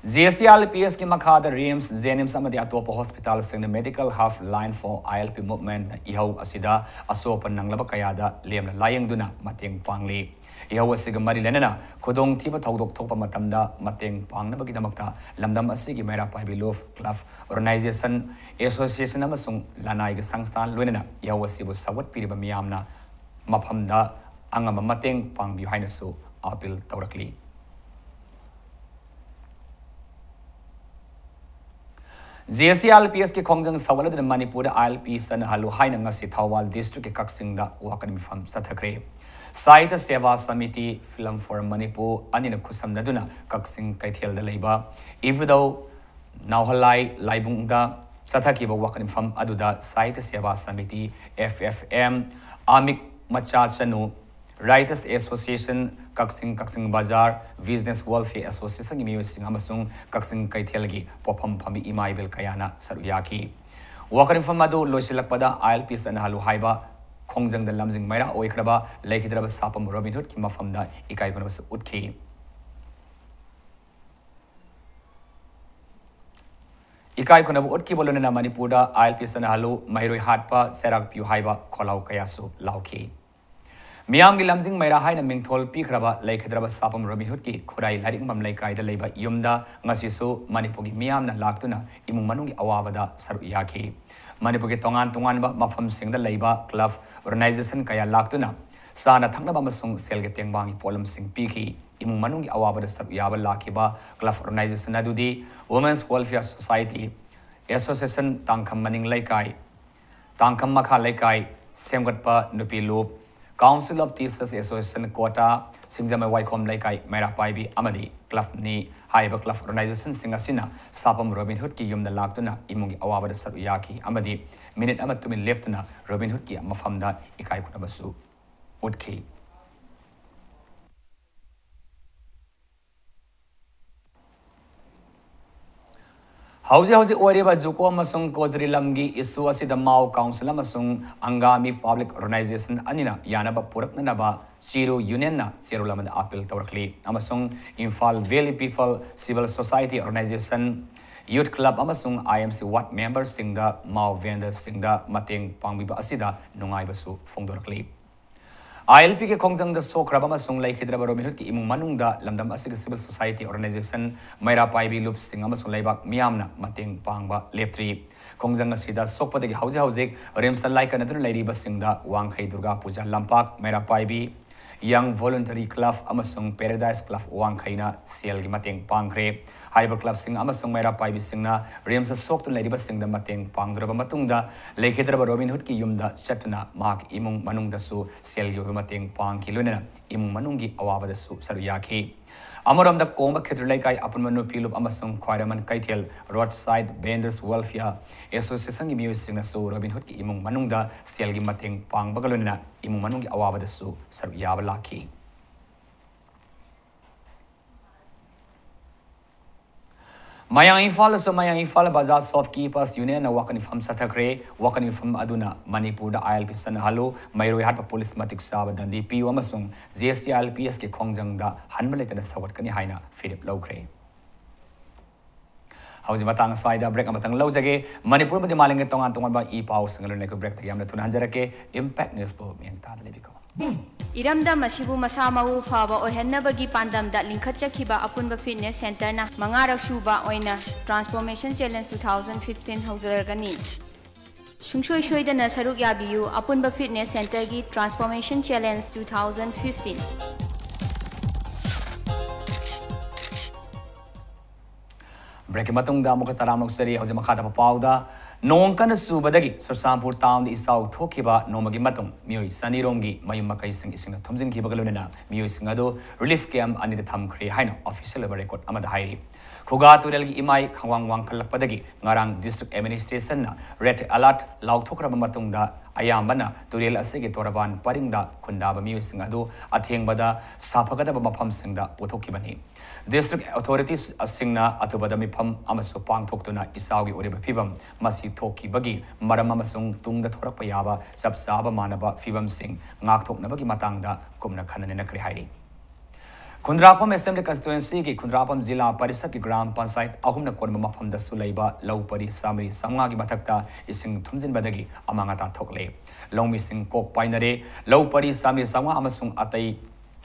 J C R P Sꯀꯤ ꯃꯈꯥꯗ RIMS, JNIMS ꯑꯃꯗꯤ ꯑꯇꯣꯞꯄ hospitalꯁꯤꯡꯅ Medical Helpline for ILP movementꯅ ꯏꯍꯧ ꯑꯁꯤꯗ ꯑꯁꯣꯛꯄ ꯅꯪꯂꯕ ꯀꯌꯥꯗ ꯂꯦꯝꯅ ꯂꯥꯌꯦꯡꯗꯨꯅ ꯃꯇꯦꯡ ꯄꯥꯡꯂꯤ꯫ ꯏꯍꯧ ꯑꯁꯤꯒ ꯃꯔꯤ ꯂꯩꯅꯅ ꯈꯨꯗꯣꯡꯊꯤꯕ ꯊꯧꯗꯣꯛ ꯊꯣꯛꯄ ꯃꯇꯝꯗ ꯃꯇꯦꯡ ꯄꯥꯡꯅꯕꯒꯤꯗꯃꯛꯇ ꯂꯝꯗꯝ ꯑꯁꯤꯒꯤ ꯃꯩꯔꯥ ꯄꯥꯏꯕꯤ Youth Club, Organisation, Association ꯑꯃꯁꯨꯡ ꯂꯅꯥꯏꯒꯤ ꯁꯪꯁꯊꯥꯟ ꯂꯣꯏꯅꯅ ꯏꯍꯧ ꯑꯁꯤꯕꯨ ꯁꯧꯒꯠꯄꯤꯔꯤꯕ ꯃꯤꯌꯥꯝꯅ ꯃꯐꯝꯗ ꯑꯉꯝꯕ ꯃꯇꯦꯡ ꯄꯥꯡꯕꯤꯌꯨ ꯍꯥꯏꯅꯁꯨ appeal ꯇꯧꯔꯛꯂꯤ꯫ J C R P Sꯀꯤ ꯈꯣꯡꯖꯪ ꯁꯧꯒꯠꯂꯗꯨꯅ ꯃꯅꯤꯄꯨꯔꯗ ILP ꯆꯠꯅꯍꯜꯂꯨ ꯍꯥꯏꯅ ꯉꯁꯤ ꯊꯧꯕꯥꯜ districtꯀꯤ ꯀꯛꯆꯤꯡꯗ ꯋꯥꯀꯠ ꯃꯤꯐꯝ ꯆꯠꯊꯈ꯭ꯔꯦ꯫ ꯁꯥꯍꯤꯇ꯭ꯌ ꯁꯦꯕꯥ ꯁꯃꯤꯇꯤ, Film for Manipur ꯑꯅꯤꯅ ꯈꯨꯠꯁꯝꯅꯗꯨꯅ ꯀꯛꯆꯤꯡ ꯀꯩꯊꯦꯜꯗ ꯂꯩꯕ ꯏꯕꯨꯙꯧ ꯅꯥꯎꯍꯜꯂꯥꯏ ꯂꯥꯏꯕꯨꯡꯗ ꯆꯠꯊꯈꯤꯕ ꯋꯥꯀꯠ ꯃꯤꯐꯝ ꯑꯗꯨꯗ ꯁꯥꯍꯤꯇ꯭ꯌ ꯁꯦꯕꯥ ꯁꯃꯤꯇꯤ, F F M, ꯑꯃꯤꯛ ꯃꯆꯥ ꯆꯅꯨ, Writers Association ꯀꯛꯆꯤꯡ, ꯀꯛꯆꯤꯡ ꯕꯖꯥꯔ, Business Welfare Associationꯒꯤ ꯃꯤꯑꯣꯏꯁꯤꯡ ꯑꯃꯁꯨꯡ ꯀꯛꯆꯤꯡ ꯀꯩꯊꯦꯜꯒꯤ ꯄꯣꯠꯐꯝ ꯐꯝꯕꯤ ꯏꯃꯥ ꯏꯕꯦꯜ ꯀꯌꯥꯅ ꯁꯔꯨꯛ ꯌꯥꯈꯤ꯫ ꯋꯥꯀꯠ ꯃꯤꯐꯝ ꯑꯗꯨ ꯂꯣꯏꯁꯤꯜꯂꯛꯄꯗ ILP ꯆꯠꯅꯍꯜꯂꯨ ꯍꯥꯏꯕ ꯈꯣꯡꯖꯪꯗ ꯂꯝꯖꯤꯡ ꯃꯩꯔꯥ ꯑꯣꯏꯈ꯭ꯔꯕ ꯂꯩꯈꯤꯗ꯭ꯔꯕ ꯁꯥꯄꯝ ꯔꯣꯕꯤꯟ ꯍꯨꯗꯀꯤ ꯃꯐꯝꯗ ꯏꯀꯥꯏ ꯈꯨꯝꯅꯕꯁꯨ ꯎꯠꯈꯤ꯫ ꯏꯀꯥꯏ ꯈꯨꯝꯅꯕ ꯎꯠꯈꯤꯕ ꯂꯣꯏꯅꯅ ꯃꯅꯤꯄꯨꯔꯗ ILP ꯆꯠꯅꯍꯜꯂꯨ, ꯃꯍꯩꯔꯣꯏ ꯍꯥꯠꯄ, ꯆꯩꯔꯥꯛ ꯄꯤꯌꯨ ꯍꯥꯏꯕ ꯈꯣꯜꯂꯥꯎ ꯀꯌꯥꯁꯨ ꯂꯥꯎꯈꯤ꯫ ꯃꯤꯌꯥꯝꯒꯤ ꯂꯝꯖꯤꯡ ꯃꯩꯔꯥ ꯍꯥꯏꯅ ꯃꯤꯡꯊꯣꯜ ꯄꯤꯈ꯭ꯔꯕ ꯂꯩꯈꯤꯗ꯭ꯔꯕ ꯁꯥꯄꯝ ꯔꯣꯕꯤꯟ ꯍꯨꯗꯀꯤ ꯈꯨꯔꯥꯏ ꯂꯥꯏꯔꯤꯛ ꯌꯣꯟꯐꯝ ꯂꯩꯀꯥꯏꯗ ꯂꯩꯕ ꯌꯨꯝꯗ ꯉꯁꯤꯁꯨ ꯃꯅꯤꯄꯨꯔꯒꯤ ꯃꯤꯌꯥꯝꯅ ꯂꯥꯛꯇꯨꯅ ꯏꯃꯨꯡ ꯃꯅꯨꯡꯒꯤ ꯑꯋꯥꯕꯗ ꯁꯔꯨꯛ ꯌꯥꯈꯤ꯫ ꯃꯅꯤꯄꯨꯔꯒꯤ ꯇꯣꯉꯥꯟ ꯇꯣꯉꯥꯟꯕ ꯃꯐꯝꯁꯤꯡꯗ ꯂꯩꯕ club, organisation ꯀꯌꯥ ꯂꯥꯛꯇꯨꯅ ꯆꯥꯅ ꯊꯛꯅꯕ ꯑꯃꯁꯨꯡ ꯁꯦꯜꯒꯤ ꯇꯦꯡꯕꯥꯡꯒꯤ ꯄꯣꯠꯂꯝꯁꯤꯡ ꯄꯤꯈꯤ꯫ ꯏꯃꯨꯡ ꯃꯅꯨꯡꯒꯤ ꯑꯋꯥꯕꯗ ꯁꯔꯨꯛ ꯌꯥꯕ ꯂꯥꯛꯈꯤꯕ club, organisation ꯑꯗꯨꯗꯤ Women's Welfare Society, Association ꯇꯥꯡꯈꯝ ꯃꯅꯤꯡ ꯂꯩꯀꯥꯏ, ꯇꯥꯡꯈꯝ ꯃꯈꯥ ꯂꯩꯀꯥꯏ ꯁꯦꯝꯒꯠꯄ ꯅꯨꯄꯤ ꯂꯨꯞ, Council of Teachers Association quota, ꯁꯤꯡꯖꯃꯩ ꯋꯥꯏꯈꯣꯝ ꯂꯩꯀꯥꯏ ꯃꯩꯔꯥ ꯄꯥꯏꯕꯤ ꯑꯃꯗꯤ clubꯅꯤ꯫ ꯍꯥꯏꯔꯤꯕ club, organisationꯁꯤꯡ ꯑꯁꯤꯅ ꯁꯥꯄꯝ ꯔꯣꯕꯤꯟ ꯍꯨꯗꯀꯤ ꯌꯨꯝꯗ ꯂꯥꯛꯇꯨꯅ ꯏꯃꯨꯡꯒꯤ ꯑꯋꯥꯕꯗ ꯁꯔꯨꯛ ꯌꯥꯈꯤ ꯑꯃꯗꯤ minute ꯑꯃ ꯇꯨꯃꯤꯟ ꯂꯦꯞꯇꯨꯅ ꯔꯣꯕꯤꯟ ꯍꯨꯗꯀꯤ ꯃꯐꯝꯗ ꯏꯀꯥꯏ ꯈꯨꯝꯅꯕꯁꯨ ꯎꯠꯈꯤ꯫ ꯍꯧꯖꯤꯛ ꯍꯧꯖꯤꯛ ꯑꯣꯏꯔꯤꯕ ꯖꯨꯀꯣ ꯑꯃꯁꯨꯡ ꯀꯣꯖꯔꯤ ꯂꯝꯒꯤ issue ꯑꯁꯤꯗ ꯃꯥꯎ council ꯑꯃꯁꯨꯡ ꯑꯪꯒꯥꯃꯤ public organisation ꯑꯅꯤꯅ ꯌꯥꯅꯕ ꯄꯨꯔꯛꯅꯅꯕ ꯆꯤꯔꯨ unionꯅ ꯆꯦꯔꯣꯜ ꯑꯃꯗ appeal ꯇꯧꯔꯛꯂꯤ ꯑꯃꯁꯨꯡ Imphal Valley People Civil Society Organisation, Youth Club ꯑꯃꯁꯨꯡ I M C ward memberꯁꯤꯡꯗ ꯃꯥꯎ vendorꯁꯤꯡꯗ ꯃꯇꯦꯡ ꯄꯥꯡꯕꯤꯕ ꯑꯁꯤꯗ ꯅꯨꯡꯉꯥꯏꯕꯁꯨ ꯐꯣꯡꯗꯣꯔꯛꯂꯤ꯫ ILPꯒꯤ ꯈꯣꯡꯖꯪꯗ ꯁꯣꯛꯈ꯭ꯔꯕ ꯑꯃꯁꯨꯡ ꯂꯩꯈꯤꯗ꯭ꯔꯕ ꯔꯣꯕꯤꯟ ꯍꯨꯗꯀꯤ ꯏꯃꯨꯡ ꯃꯅꯨꯡꯗ ꯂꯝꯗꯝ ꯑꯁꯤꯒꯤ civil society organisation, ꯃꯩꯔꯥ ꯄꯥꯏꯕꯤ ꯂꯨꯞꯁꯤꯡ ꯑꯃꯁꯨꯡ ꯂꯩꯕꯥꯛ ꯃꯤꯌꯥꯝꯅ ꯃꯇꯦꯡ ꯄꯥꯡꯕ ꯂꯦꯞꯇ꯭ꯔꯤ꯫ ꯈꯣꯡꯖꯪ ꯑꯁꯤꯗ ꯁꯣꯛꯄꯗꯒꯤ ꯍꯧꯖꯤꯛ ꯍꯧꯖꯤꯛ RIMSꯇ ꯂꯥꯏꯀꯠꯅꯗꯨꯅ ꯂꯩꯔꯤꯕꯁꯤꯡꯗ ꯋꯥꯡꯈꯩ ꯗꯨꯔꯒꯥ ꯄꯨꯖꯥ ꯂꯝꯄꯥꯛ, ꯃꯩꯔꯥ ꯄꯥꯏꯕꯤ, Young Voluntary Club ꯑꯃꯁꯨꯡ Paradise Club ꯋꯥꯡꯈꯩꯅ ꯁꯦꯜꯒꯤ ꯃꯇꯦꯡ ꯄꯥꯡꯈ꯭ꯔꯦ꯫ ꯍꯥꯏꯔꯤꯕ clubꯁꯤꯡ ꯑꯃꯁꯨꯡ ꯃꯩꯔꯥ ꯄꯥꯏꯕꯤꯁꯤꯡꯅ RIMSꯇ ꯁꯣꯛꯇꯨꯅ ꯂꯩꯔꯤꯕꯁꯤꯡꯗ ꯃꯇꯦꯡ ꯄꯥꯡꯗꯨꯅ ꯃꯇꯨꯡꯗ ꯂꯩꯈꯤꯗ꯭ꯔꯕ ꯔꯣꯕꯤꯟ ꯍꯨꯗꯀꯤ ꯌꯨꯝꯗ ꯆꯠꯇꯨꯅ ꯃꯍꯥꯛꯀꯤ ꯏꯃꯨꯡ ꯃꯅꯨꯡꯗꯁꯨ ꯁꯦꯜꯒꯤ ꯑꯣꯏꯕ ꯃꯇꯦꯡ ꯄꯥꯡꯈꯤ, ꯂꯣꯏꯅꯅ ꯏꯃꯨꯡ ꯃꯅꯨꯡꯒꯤ ꯑꯋꯥꯕꯗꯁꯨ ꯁꯔꯨꯛ ꯌꯥꯈꯤ꯫ ꯑꯃꯔꯣꯝꯗ, ꯀꯣꯡꯕ ꯈꯦꯇ꯭ꯔꯤ ꯂꯩꯀꯥꯏ ꯑꯄꯨꯟꯕ ꯅꯨꯄꯤ ꯂꯨꯞ ꯑꯃꯁꯨꯡ ꯈ꯭ꯋꯥꯏꯔꯝꯕꯟ ꯀꯩꯊꯦꯜ Roadside Vendors Welfare Associationꯒꯤ ꯃꯤꯑꯣꯏꯁꯤꯡꯅꯁꯨ ꯔꯣꯕꯤꯟ ꯍꯨꯗꯀꯤ ꯏꯃꯨꯡ ꯃꯅꯨꯡꯗ ꯁꯦꯜꯒꯤ ꯃꯇꯦꯡ ꯄꯥꯡꯕꯒ ꯂꯣꯏꯅꯅ ꯏꯃꯨꯡ ꯃꯅꯨꯡꯒꯤ ꯑꯋꯥꯕꯗꯁꯨ ꯁꯔꯨꯛ ꯌꯥꯕ ꯂꯥꯛꯈꯤ꯫ ꯃꯌꯥꯡ ꯏꯝꯐꯥꯜꯗꯁꯨ ꯃꯌꯥꯡ ꯏꯝꯐꯥꯜ ꯕꯖꯥꯔ shopkeepers unionꯅ ꯋꯥꯀꯠ ꯃꯤꯐꯝ ꯆꯠꯊꯈ꯭ꯔꯦ꯫ ꯋꯥꯀꯠ ꯃꯤꯐꯝ ꯑꯗꯨꯅ ꯃꯅꯤꯄꯨꯔꯗ ILP ꯆꯠꯅꯍꯜꯂꯨ, ꯃꯩꯔꯣꯏ ꯍꯥꯠꯄ ꯄꯨꯂꯤꯁ ꯃꯇꯤꯛ ꯆꯥꯕ ꯗꯟꯗꯤ ꯄꯤꯌꯨ ꯑꯃꯁꯨꯡ JCILPSꯀꯤ ꯈꯣꯡꯖꯪꯗ ꯍꯟꯕ ꯂꯩꯇꯅ ꯁꯧꯒꯠꯀꯅꯤ ꯍꯥꯏꯅ ꯐꯤꯔꯦꯞ ꯂꯧꯈ꯭ꯔꯦ꯫ ꯍꯧꯖꯤꯛ ꯃꯇꯥꯡ ꯑꯁ꯭ꯋꯥꯏꯗ break ꯑꯃꯇꯪ ꯂꯧꯖꯒꯦ꯫ ꯃꯅꯤꯄꯨꯔ ꯑꯃꯗꯤ ꯃꯥꯂꯦꯝꯒꯤ ꯇꯣꯉꯥꯟ ꯇꯣꯉꯥꯟꯕ ꯏ ꯄꯥꯎꯁꯤꯡꯒ ꯂꯣꯏꯅꯅ ꯑꯩꯈꯣꯏ breakꯇꯒꯤ ꯌꯥꯝꯅ ꯊꯨꯅ ꯍꯟꯖꯔꯛꯀꯦ꯫ Impact Newsꯄꯨ ꯃꯤꯠꯌꯦꯡ ꯇꯥꯗ ꯂꯩꯕꯤꯈꯣ꯫ ꯏꯔꯝꯗꯝ ꯑꯁꯤꯕꯨ ꯃꯁꯥ ꯃꯎ ꯐꯕ ꯑꯣꯏꯍꯟꯅꯕꯒꯤ ꯄꯥꯟꯗꯝꯗ ꯂꯤꯡꯈꯠꯆꯈꯤꯕ ꯑꯄꯨꯟꯕ fitness centreꯅ ꯃꯉꯥꯔꯛ ꯁꯨꯕ ꯑꯣꯏꯅ Transformation Challenge two thousand fifteen ꯍꯧꯖꯔꯒꯅꯤ꯫ ꯁꯨꯡꯁꯣꯏ ꯁꯣꯏꯗꯅ ꯁꯔꯨꯛ ꯌꯥꯕꯤꯌꯨ꯫ ꯑꯄꯨꯟꯕ fitness centreꯒꯤ Transformation Challenge two thousand fifteen꯫ Breakꯀꯤ ꯃꯇꯨꯡꯗ ꯑꯃꯨꯛꯀ ꯇꯔꯥꯝꯅ ꯑꯣꯛꯆꯔꯤ꯫ ꯍꯧꯖꯤꯛ ꯃꯈꯥ ꯇꯥꯕ ꯄꯥꯎꯗ, ꯅꯣꯡ ꯀꯟꯅ ꯆꯨꯕꯗꯒꯤ ꯆꯨꯔꯆꯥꯟꯄꯨꯔ townꯗ ꯏꯆꯥꯎ ꯊꯣꯛꯈꯤꯕ ꯅꯣꯡꯃꯒꯤ ꯃꯇꯨꯡ ꯃꯤꯑꯣꯏ ꯆꯅꯤ ꯔꯣꯝꯒꯤ ꯃꯌꯨꯝ ꯃꯀꯩꯁꯤꯡ ꯏꯁꯤꯡꯅ ꯊꯨꯝꯖꯤꯟꯈꯤꯕꯒ ꯂꯣꯏꯅꯅ ꯃꯤꯑꯣꯏꯁꯤꯡ ꯑꯗꯨ relief camp ꯑꯅꯤꯗ ꯊꯝꯈ꯭ꯔꯦ ꯍꯥꯏꯅ official ꯑꯣꯏꯕ record ꯑꯃꯗ ꯍꯥꯏꯔꯤ꯫ ꯈꯨꯒꯥ ꯇꯨꯔꯦꯜꯒꯤ ꯏꯃꯥꯏ ꯈꯪꯋꯥꯡ ꯋꯥꯡꯈꯠꯂꯛꯄꯗꯒꯤ ꯉꯔꯥꯡ district administrationꯅ red alert ꯂꯥꯎꯊꯣꯛꯈ꯭ꯔꯕ ꯃꯇꯨꯡꯗ ꯑꯌꯥꯝꯕꯅ ꯇꯨꯔꯦꯜ ꯑꯁꯤꯒꯤ ꯇꯣꯔꯕꯥꯟ ꯄꯔꯤꯡꯗ ꯈꯨꯟꯗꯥꯕ ꯃꯤꯑꯣꯏꯁꯤꯡ ꯑꯗꯨ ꯑꯊꯦꯡꯕꯗ ꯁꯥꯐꯒꯗꯕ ꯃꯐꯝꯁꯤꯡꯗ ꯄꯨꯊꯣꯛꯈꯤꯕꯅꯤ꯫ District authorities ꯁꯤꯡꯅ ꯑꯊꯨꯕꯗ ꯃꯤꯐꯝ ꯑꯃꯁꯨ ꯄꯥꯡꯊꯣꯛꯇꯨꯅ ꯏꯆꯥꯎꯒꯤ ꯑꯣꯏꯔꯤꯕ ꯐꯤꯕꯝ ꯃꯁꯤ ꯊꯣꯛꯈꯤꯕꯒꯤ ꯃꯔꯝ ꯑꯃꯁꯨꯡ ꯇꯨꯡꯗ ꯊꯣꯔꯛꯄ ꯌꯥꯕ ꯆꯞ ꯆꯥꯕ ꯃꯥꯟꯅꯕ ꯐꯤꯕꯝꯁꯤꯡ ꯉꯥꯛꯊꯣꯛꯅꯕꯒꯤ ꯃꯇꯥꯡꯗ ꯀꯨꯞꯅ ꯈꯟꯅ ꯅꯩꯅꯈ꯭ꯔꯦ ꯍꯥꯏꯔꯤ꯫ ꯈꯨꯟꯗ꯭ꯔꯥꯛꯄꯝ Assembly Constituencyꯒꯤ ꯈꯨꯟꯗ꯭ꯔꯥꯛꯄꯝ ꯖꯤꯂꯥ ꯄꯔꯤꯁꯠꯀꯤ ꯒ꯭ꯔꯥꯝ ꯄꯟꯆꯥꯌꯠ ꯑꯍꯨꯝꯅ ꯀꯣꯟꯕ ꯃꯐꯝꯗꯁꯨ ꯂꯩꯕ ꯂꯧ ꯄꯔꯤ ꯆꯥꯃꯔꯤ ꯆꯥꯃꯉꯥꯒꯤ ꯃꯊꯛꯇ ꯏꯁꯤꯡ ꯊꯨꯝꯖꯤꯟꯕꯗꯒꯤ ꯑꯃꯥꯡ ꯑꯇꯥ ꯊꯣꯛꯂꯦ꯫ ꯂꯧꯃꯤꯁꯤꯡ ꯀꯣꯛ ꯄꯥꯏꯅꯔꯦ꯫ ꯂꯧ ꯄꯔꯤ ꯆꯥꯃꯔꯤ ꯆꯥꯃꯉꯥ ꯑꯃꯁꯨꯡ ꯑꯇꯩ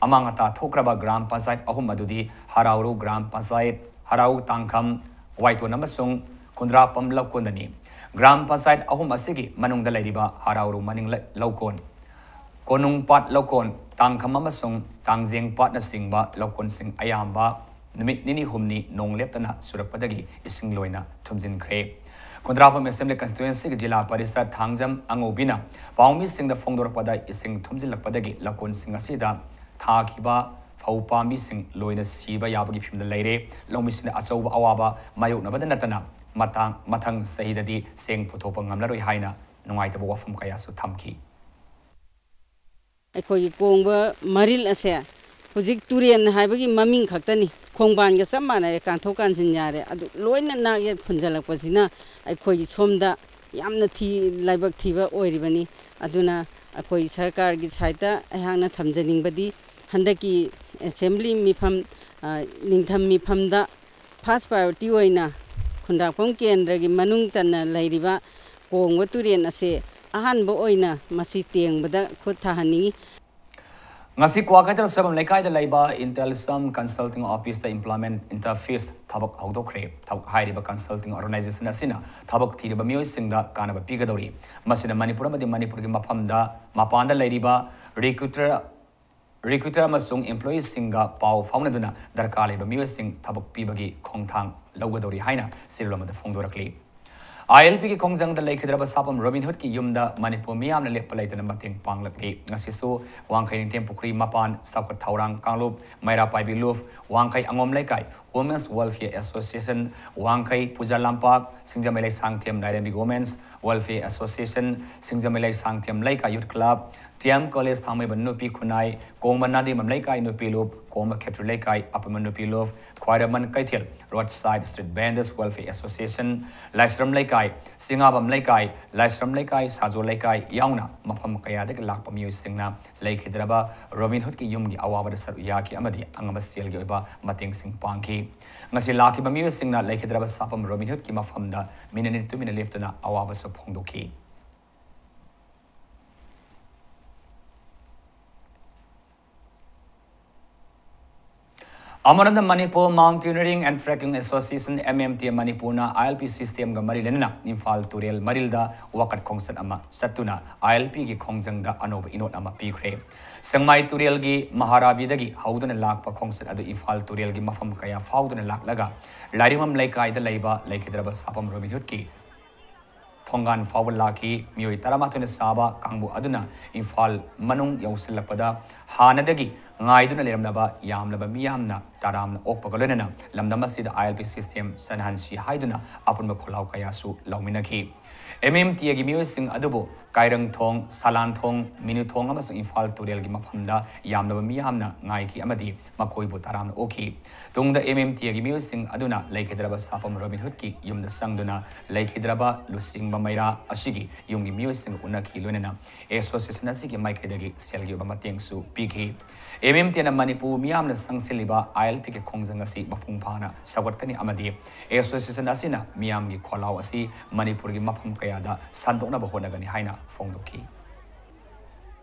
ꯑꯃꯥꯡ ꯑꯇꯥ ꯊꯣꯛꯈ꯭ꯔꯕ ꯒ꯭ꯔꯥꯝ ꯄꯟꯆꯥꯌꯠ ꯑꯍꯨꯝ ꯑꯗꯨꯗꯤ ꯍꯔꯥꯎꯔꯨ ꯒ꯭ꯔꯥꯝ ꯄꯟꯆꯥꯌꯠ, ꯍꯔꯥꯎ ꯇꯥꯡꯈꯝ, ꯋꯥꯏꯇꯣꯟ ꯑꯃꯁꯨꯡ ꯈꯨꯟꯗ꯭ꯔꯥꯛꯄꯝ ꯂꯧꯀꯣꯟꯗꯅꯤ꯫ ꯒ꯭ꯔꯥꯝ ꯄꯟꯆꯥꯌꯠ ꯑꯍꯨꯝ ꯑꯁꯤꯒꯤ ꯃꯅꯨꯡꯗ ꯂꯩꯔꯤꯕ ꯍꯔꯥꯎꯔꯨ ꯃꯅꯤꯡ ꯂ-, ꯂꯧꯀꯣꯟ, ꯀꯣꯅꯨꯡꯄꯥꯠ ꯂꯧꯀꯣꯟ, ꯇꯥꯡꯈꯝ ꯑꯃꯁꯨꯡ ꯇꯥꯡꯖꯦꯡꯄꯥꯠꯅꯆꯤꯡꯕ ꯂꯧꯀꯣꯟꯁꯤꯡ ꯑꯌꯥꯝꯕ ꯅꯨꯃꯤꯠ ꯅꯤꯅꯤ ꯍꯨꯝꯅꯤ ꯅꯣꯡ ꯂꯦꯞꯇꯅ ꯆꯨꯔꯛꯄꯗꯒꯤ ꯏꯁꯤꯡ ꯂꯣꯏꯅ ꯊꯨꯝꯖꯤꯟꯈ꯭ꯔꯦ꯫ ꯈꯨꯟꯗ꯭ꯔꯥꯛꯄꯝ Assembly Constituencyꯒꯤ ꯖꯤꯂꯥ ꯄꯔꯤꯁꯠ ꯊꯥꯡꯖꯝ ꯑꯉꯧꯕꯤꯅ ꯄꯥꯎꯃꯤꯁꯤꯡꯗ ꯐꯣꯡꯗꯣꯔꯛꯄꯗ ꯏꯁꯤꯡ ꯊꯨꯝꯖꯤꯜꯂꯛꯄꯗꯒꯤ ꯂꯧꯀꯣꯟꯁꯤꯡ ꯑꯁꯤꯗ ꯊꯥꯈꯤꯕ ꯐꯧ ꯄꯥꯝꯕꯤꯁꯤꯡ ꯂꯣꯏꯅ ꯁꯤꯕ ꯌꯥꯕꯒꯤ ꯐꯤꯕꯝꯗ ꯂꯩꯔꯦ꯫ ꯂꯧꯃꯤꯁꯤꯡꯅ ꯑꯆꯧꯕ ꯑꯋꯥꯕ ꯃꯥꯌꯣꯛꯅꯕꯗ ꯅꯠꯇꯅ ꯃꯇꯥꯡ, ꯃꯊꯪ ꯆꯍꯤꯗꯗꯤ ꯆꯦꯡ ꯄꯨꯊꯣꯛꯄ ꯉꯝꯂꯔꯣꯏ ꯍꯥꯏꯅ ꯅꯨꯡꯉꯥꯏꯇꯕ ꯋꯥꯐꯝ ꯀꯌꯥꯁꯨ ꯊꯝꯈꯤ꯫ ꯑꯩꯈꯣꯏꯒꯤ ꯀꯣꯡꯕ ꯃꯔꯤꯜ ꯑꯁꯦ ꯍꯧꯖꯤꯛ ꯇꯨꯔꯦꯟ ꯍꯥꯏꯕꯒꯤ ꯃꯃꯤꯡ ꯈꯛꯇꯅꯤ, ꯈꯣꯡꯕꯥꯟꯒ ꯆꯞ ꯃꯥꯟꯅꯔꯦ ꯀꯥꯟꯊꯣꯛ ꯀꯥꯟꯁꯤꯟ ꯌꯥꯔꯦ꯫ ꯑꯗꯨ ꯂꯣꯏꯅ ꯅꯥꯛ ꯌꯦꯠ ꯐꯨꯟꯖꯜꯂꯛꯄꯁꯤꯅ ꯑꯩꯈꯣꯏꯒꯤ ꯁꯣꯝꯗ ꯌꯥꯝꯅ ꯊꯤ, ꯂꯥꯏꯕꯛ ꯊꯤꯕ ꯑꯣꯏꯔꯤꯕꯅꯤ꯫ ꯑꯗꯨꯅ ꯑꯩꯈꯣꯏ ꯁꯔꯀꯥꯔꯒꯤ ꯁꯥꯏꯠꯇ ꯑꯩꯍꯥꯛꯅ ꯊꯝꯖꯅꯤꯡꯕꯗꯤ ꯍꯟꯗꯛꯀꯤ Assembly ꯃꯤꯐꯝ, ꯑ, ꯅꯤꯡꯊꯝ ꯃꯤꯐꯝꯗ first priority ꯑꯣꯏꯅ ꯈꯨꯟꯗ꯭ꯔꯥꯛꯄꯝ ꯀꯦꯟꯗ꯭ꯔꯒꯤ ꯃꯅꯨꯡ ꯆꯟꯅ ꯂꯩꯔꯤꯕ ꯀꯣꯡꯕ ꯇꯨꯔꯦꯟ ꯑꯁꯦ ꯑꯍꯥꯟꯕ ꯑꯣꯏꯅ ꯃꯁꯤ ꯇꯦꯡꯕꯗ ꯈꯨꯠ ꯊꯥꯍꯟꯅꯤꯡꯏ꯫ ꯉꯁꯤ ꯀ꯭ꯋꯥꯀꯩꯊꯦꯜ ꯁꯣꯏꯕꯝ ꯂꯩꯀꯥꯏꯗ ꯂꯩꯕ Intelsom Consulting Officeꯇ employment interface ꯊꯕꯛ ꯍꯧꯗꯣꯛꯈ꯭ꯔꯦ꯫ ꯊꯕꯛ ꯍꯥꯏꯔꯤꯕ consulting organization ꯑꯁꯤꯅ ꯊꯕꯛ ꯊꯤꯔꯤꯕ ꯃꯤꯑꯣꯏꯁꯤꯡꯗ ꯀꯥꯟꯅꯕ ꯄꯤꯒꯗꯧꯔꯤ꯫ ꯃꯁꯤꯅ ꯃꯅꯤꯄꯨꯔ ꯑꯃꯗꯤ ꯃꯅꯤꯄꯨꯔꯒꯤ ꯃꯐꯝꯗ ꯃꯄꯥꯟꯗ ꯂꯩꯔꯤꯕ recruiter, recruiter ꯑꯃꯁꯨꯡ employeeꯁꯤꯡꯒ ꯄꯥꯎ ꯐꯥꯎꯅꯗꯨꯅ ꯗꯔꯀꯥꯔ ꯂꯩꯕ ꯃꯤꯑꯣꯏꯁꯤꯡ ꯊꯕꯛ ꯄꯤꯕꯒꯤ ꯈꯣꯡꯊꯥꯡ ꯂꯧꯒꯗꯧꯔꯤ ꯍꯥꯏꯅ ꯁꯤꯔꯨꯜ ꯑꯃꯗ ꯐꯣꯡꯗꯣꯔꯛꯂꯤ꯫ ꯑꯥꯏ ꯑꯦꯜ ꯄꯤꯒꯤ ꯈꯣꯡꯖꯪꯗ ꯂꯩꯈꯤꯗ꯭ꯔꯕ ꯁꯥꯄꯝ ꯔꯣꯕꯤꯟ ꯍꯨꯗꯀꯤ ꯌꯨꯝꯗ ꯃꯅꯤꯄꯨꯔ ꯃꯤꯌꯥꯝꯅ ꯂꯦꯞꯄ ꯂꯩꯇꯅ ꯃꯇꯦꯡ ꯄꯥꯡꯂꯛꯂꯤ꯫ ꯉꯁꯤꯁꯨ ꯋꯥꯡꯈꯩ ꯅꯤꯡꯊꯦꯝ ꯄꯨꯈ꯭ꯔꯤ ꯃꯄꯥꯟ, ꯆꯥꯎꯈꯠ ꯊꯧꯔꯥꯡ ꯀꯥꯡꯂꯨꯞ, ꯃꯩꯔꯥ ꯄꯥꯏꯕꯤ ꯂꯨꯞ, ꯋꯥꯡꯈꯩ ꯑꯉꯣꯝ ꯂꯩꯀꯥꯏ, Women's Welfare Association, ꯋꯥꯡꯈꯩ ꯄꯨꯖꯥ ꯂꯝꯄꯥꯛ, ꯁꯤꯡꯖꯃꯩ ꯂꯩꯁꯥꯡꯊꯦꯝ ꯂꯥꯏꯔꯦꯝꯕꯤ Women's Welfare Association, ꯁꯤꯡꯖꯃꯩ Leishangthem Leikai Youth Club, D M college Thangmeiband ꯅꯨꯄꯤ ꯈꯨꯟꯅꯥꯏ, ꯀꯣꯡꯕ ꯅꯥꯗꯤꯃꯝ ꯂꯩꯀꯥꯏ ꯅꯨꯄꯤ ꯂꯨꯞ, ꯀꯣꯡꯕ ꯈꯦꯇ꯭ꯔꯤ ꯂꯩꯀꯥꯏ ꯑꯄꯨꯟꯕ ꯅꯨꯄꯤ ꯂꯨꯞ, ꯈ꯭ꯋꯥꯏꯔꯝꯕꯟ ꯀꯩꯊꯦꯜ, Roadside Street Vendors Welfare Association, ꯂꯥꯏꯁ꯭ꯔꯝ ꯂꯩꯀꯥꯏ, ꯆꯤꯉꯥꯕꯝ ꯂꯩꯀꯥꯏ, ꯂꯥꯏꯁ꯭ꯔꯝ ꯂꯩꯀꯥꯏ, ꯁꯥꯖꯣ ꯂꯩꯀꯥꯏ ꯌꯥꯎꯅ ꯃꯐꯝ ꯀꯌꯥꯗꯒꯤ ꯂꯥꯛꯄ ꯃꯤꯑꯣꯏꯁꯤꯡꯅ ꯂꯩꯈꯤꯗ꯭ꯔꯕ ꯔꯣꯕꯤꯟ ꯍꯨꯗꯀꯤ ꯌꯨꯝꯒꯤ ꯑꯋꯥꯕꯗ ꯁꯔꯨꯛ ꯌꯥꯈꯤ ꯑꯃꯗꯤ ꯑꯉꯝꯕ ꯁꯦꯜꯒꯤ ꯑꯣꯏꯕ ꯃꯇꯦꯡꯁꯤꯡ ꯄꯥꯡꯈꯤ꯫ ꯉꯁꯤ ꯂꯥꯛꯈꯤꯕ ꯃꯤꯑꯣꯏꯁꯤꯡꯅ ꯂꯩꯈꯤꯗ꯭ꯔꯕ ꯁꯥꯐꯝ ꯔꯣꯕꯤꯟ ꯍꯨꯗꯀꯤ ꯃꯐꯝꯗ ꯃꯤꯅꯤꯠ ꯑꯅꯤ ꯇꯨꯃꯤꯟꯅ ꯂꯦꯞꯇꯨꯅ ꯑꯋꯥꯕꯁꯨ ꯐꯣꯡꯗꯣꯛꯈꯤ꯫ ꯑꯃꯔꯣꯝꯗ Manipur Mountaineering and Trekking Association, M M T A ꯃꯅꯤꯄꯨꯔꯅ ꯑꯥꯏ ꯑꯦꯜ ꯄꯤ systemꯒ ꯃꯔꯤ ꯂꯩꯅꯅ ꯏꯝꯐꯥꯜ ꯇꯨꯔꯦꯜ ꯃꯔꯤꯜꯗ ꯋꯥꯀꯠ ꯈꯣꯡꯆꯠ ꯑꯃ ꯆꯠꯇꯨꯅ ꯑꯥꯏ ꯑꯦꯜ ꯄꯤꯒꯤ ꯈꯣꯡꯖꯪꯗ ꯑꯅꯧꯕ ꯏꯅꯣꯠ ꯑꯃ ꯄꯤꯈ꯭ꯔꯦ꯫ ꯁꯦꯡꯃꯥꯏ ꯇꯨꯔꯦꯜꯒꯤ ꯃꯍꯥꯔꯥꯕꯤꯗꯒꯤ ꯍꯧꯗꯨꯅ ꯂꯥꯛꯄ ꯈꯣꯡꯆꯠ ꯑꯗꯨ ꯏꯝꯐꯥꯜ ꯇꯨꯔꯦꯜꯒꯤ ꯃꯐꯝ ꯀꯌꯥ ꯐꯥꯎꯗꯨꯅ ꯂꯥꯛꯂꯒ ꯂꯥꯏꯔꯤꯃꯝ ꯂꯩꯀꯥꯏꯗ ꯂꯩꯕ ꯂꯩꯈꯤꯗ꯭ꯔꯕ ꯁꯥꯐꯝ ꯔꯣꯕꯤꯟ ꯍꯨꯗꯀꯤ ꯊꯣꯡꯒꯥꯟ ꯐꯥꯎꯕ ꯂꯥꯛꯈꯤ꯫ ꯃꯤꯑꯣꯏ ꯇꯔꯥꯃꯥꯊꯣꯏꯅ ꯁꯥꯕ ꯀꯥꯡꯕꯨ ꯑꯗꯨꯅ ꯏꯝꯐꯥꯜ ꯃꯅꯨꯡ ꯌꯧꯁꯤꯜꯂꯛꯄꯗ ꯍꯥꯟꯅꯗꯒꯤ ꯉꯥꯏꯗꯨꯅ ꯂꯩꯔꯝꯂꯕ ꯌꯥꯝꯂꯕ ꯃꯤꯌꯥꯝꯅ ꯇꯔꯥꯝꯅ ꯑꯣꯛꯄꯒ ꯂꯣꯏꯅꯅ ꯂꯝꯗꯝ ꯑꯁꯤꯗ ꯑꯥꯏ ꯑꯦꯜ ꯄꯤ system ꯆꯠꯅꯍꯟꯁꯤ ꯍꯥꯏꯗꯨꯅ ꯑꯄꯨꯟꯕ ꯈꯣꯜꯂꯥꯎ ꯀꯌꯥꯁꯨ ꯂꯧꯃꯤꯟꯅꯈꯤ꯫ ꯑꯦꯝ ꯑꯦꯝ ꯇꯤ ꯑꯦꯒꯤ ꯃꯤꯑꯣꯏꯁꯤꯡ ꯑꯗꯨꯕꯨ ꯀꯥꯏꯔꯪꯊꯣꯡ, ꯁꯂꯥꯟꯊꯣꯡ, ꯃꯤꯅꯨꯊꯣꯡ ꯑꯃꯁꯨꯡ ꯏꯝꯐꯥꯜ ꯇꯨꯔꯦꯜꯒꯤ ꯃꯐꯝꯗ ꯌꯥꯝꯂꯕ ꯃꯤꯌꯥꯝꯅ ꯉꯥꯏꯈꯤ ꯑꯃꯗꯤ ꯃꯈꯣꯏꯕꯨ ꯇꯔꯥꯝꯅ ꯑꯣꯛꯈꯤ꯫ ꯇꯨꯡꯗ ꯑꯦꯝ ꯑꯦꯝ ꯇꯤ ꯑꯦꯒꯤ ꯃꯤꯑꯣꯏꯁꯤꯡ ꯑꯗꯨꯅ ꯂꯩꯈꯤꯗ꯭ꯔꯕ ꯁꯥꯐꯝ ꯔꯣꯕꯤꯟ ꯍꯨꯗꯀꯤ ꯌꯨꯝꯗ ꯆꯪꯗꯨꯅ ꯂꯩꯈꯤꯗ꯭ꯔꯕ ꯂꯨꯆꯤꯡꯕ ꯃꯩꯔꯥ ꯑꯁꯤꯒꯤ ꯌꯨꯝꯒꯤ ꯃꯤꯑꯣꯏꯁꯤꯡꯒ ꯎꯅꯈꯤ, ꯂꯣꯏꯅꯅ association ꯑꯁꯤꯒꯤ ꯃꯥꯏꯀꯩꯗꯒꯤ ꯁꯦꯜꯒꯤ ꯑꯣꯏꯕ ꯃꯇꯦꯡꯁꯨ ꯄꯤꯈꯤ꯫ ꯑꯦꯝ ꯑꯦꯝ ꯇꯤ ꯑꯦꯅ ꯃꯅꯤꯄꯨꯔ ꯃꯤꯌꯥꯝꯅ ꯆꯪꯁꯤꯜꯂꯤꯕ ꯑꯥꯏ ꯑꯦꯜ ꯄꯤꯒꯤ ꯈꯣꯡꯖꯪ ꯑꯁꯤ ꯃꯄꯨꯡ ꯐꯥꯅ ꯁꯧꯒꯠꯀꯅꯤ ꯑꯃꯗꯤ association ꯑꯁꯤꯅ ꯃꯤꯌꯥꯝꯒꯤ ꯈꯣꯜꯂꯥꯎ ꯑꯁꯤ ꯃꯅꯤꯄꯨꯔꯒꯤ ꯃꯐꯝ ꯀꯌꯥꯗ ꯁꯟꯗꯣꯛꯅꯕ ꯍꯣꯠꯅꯒꯅꯤ ꯍꯥꯏꯅ ꯐꯣꯡꯗꯣꯛꯈꯤ꯫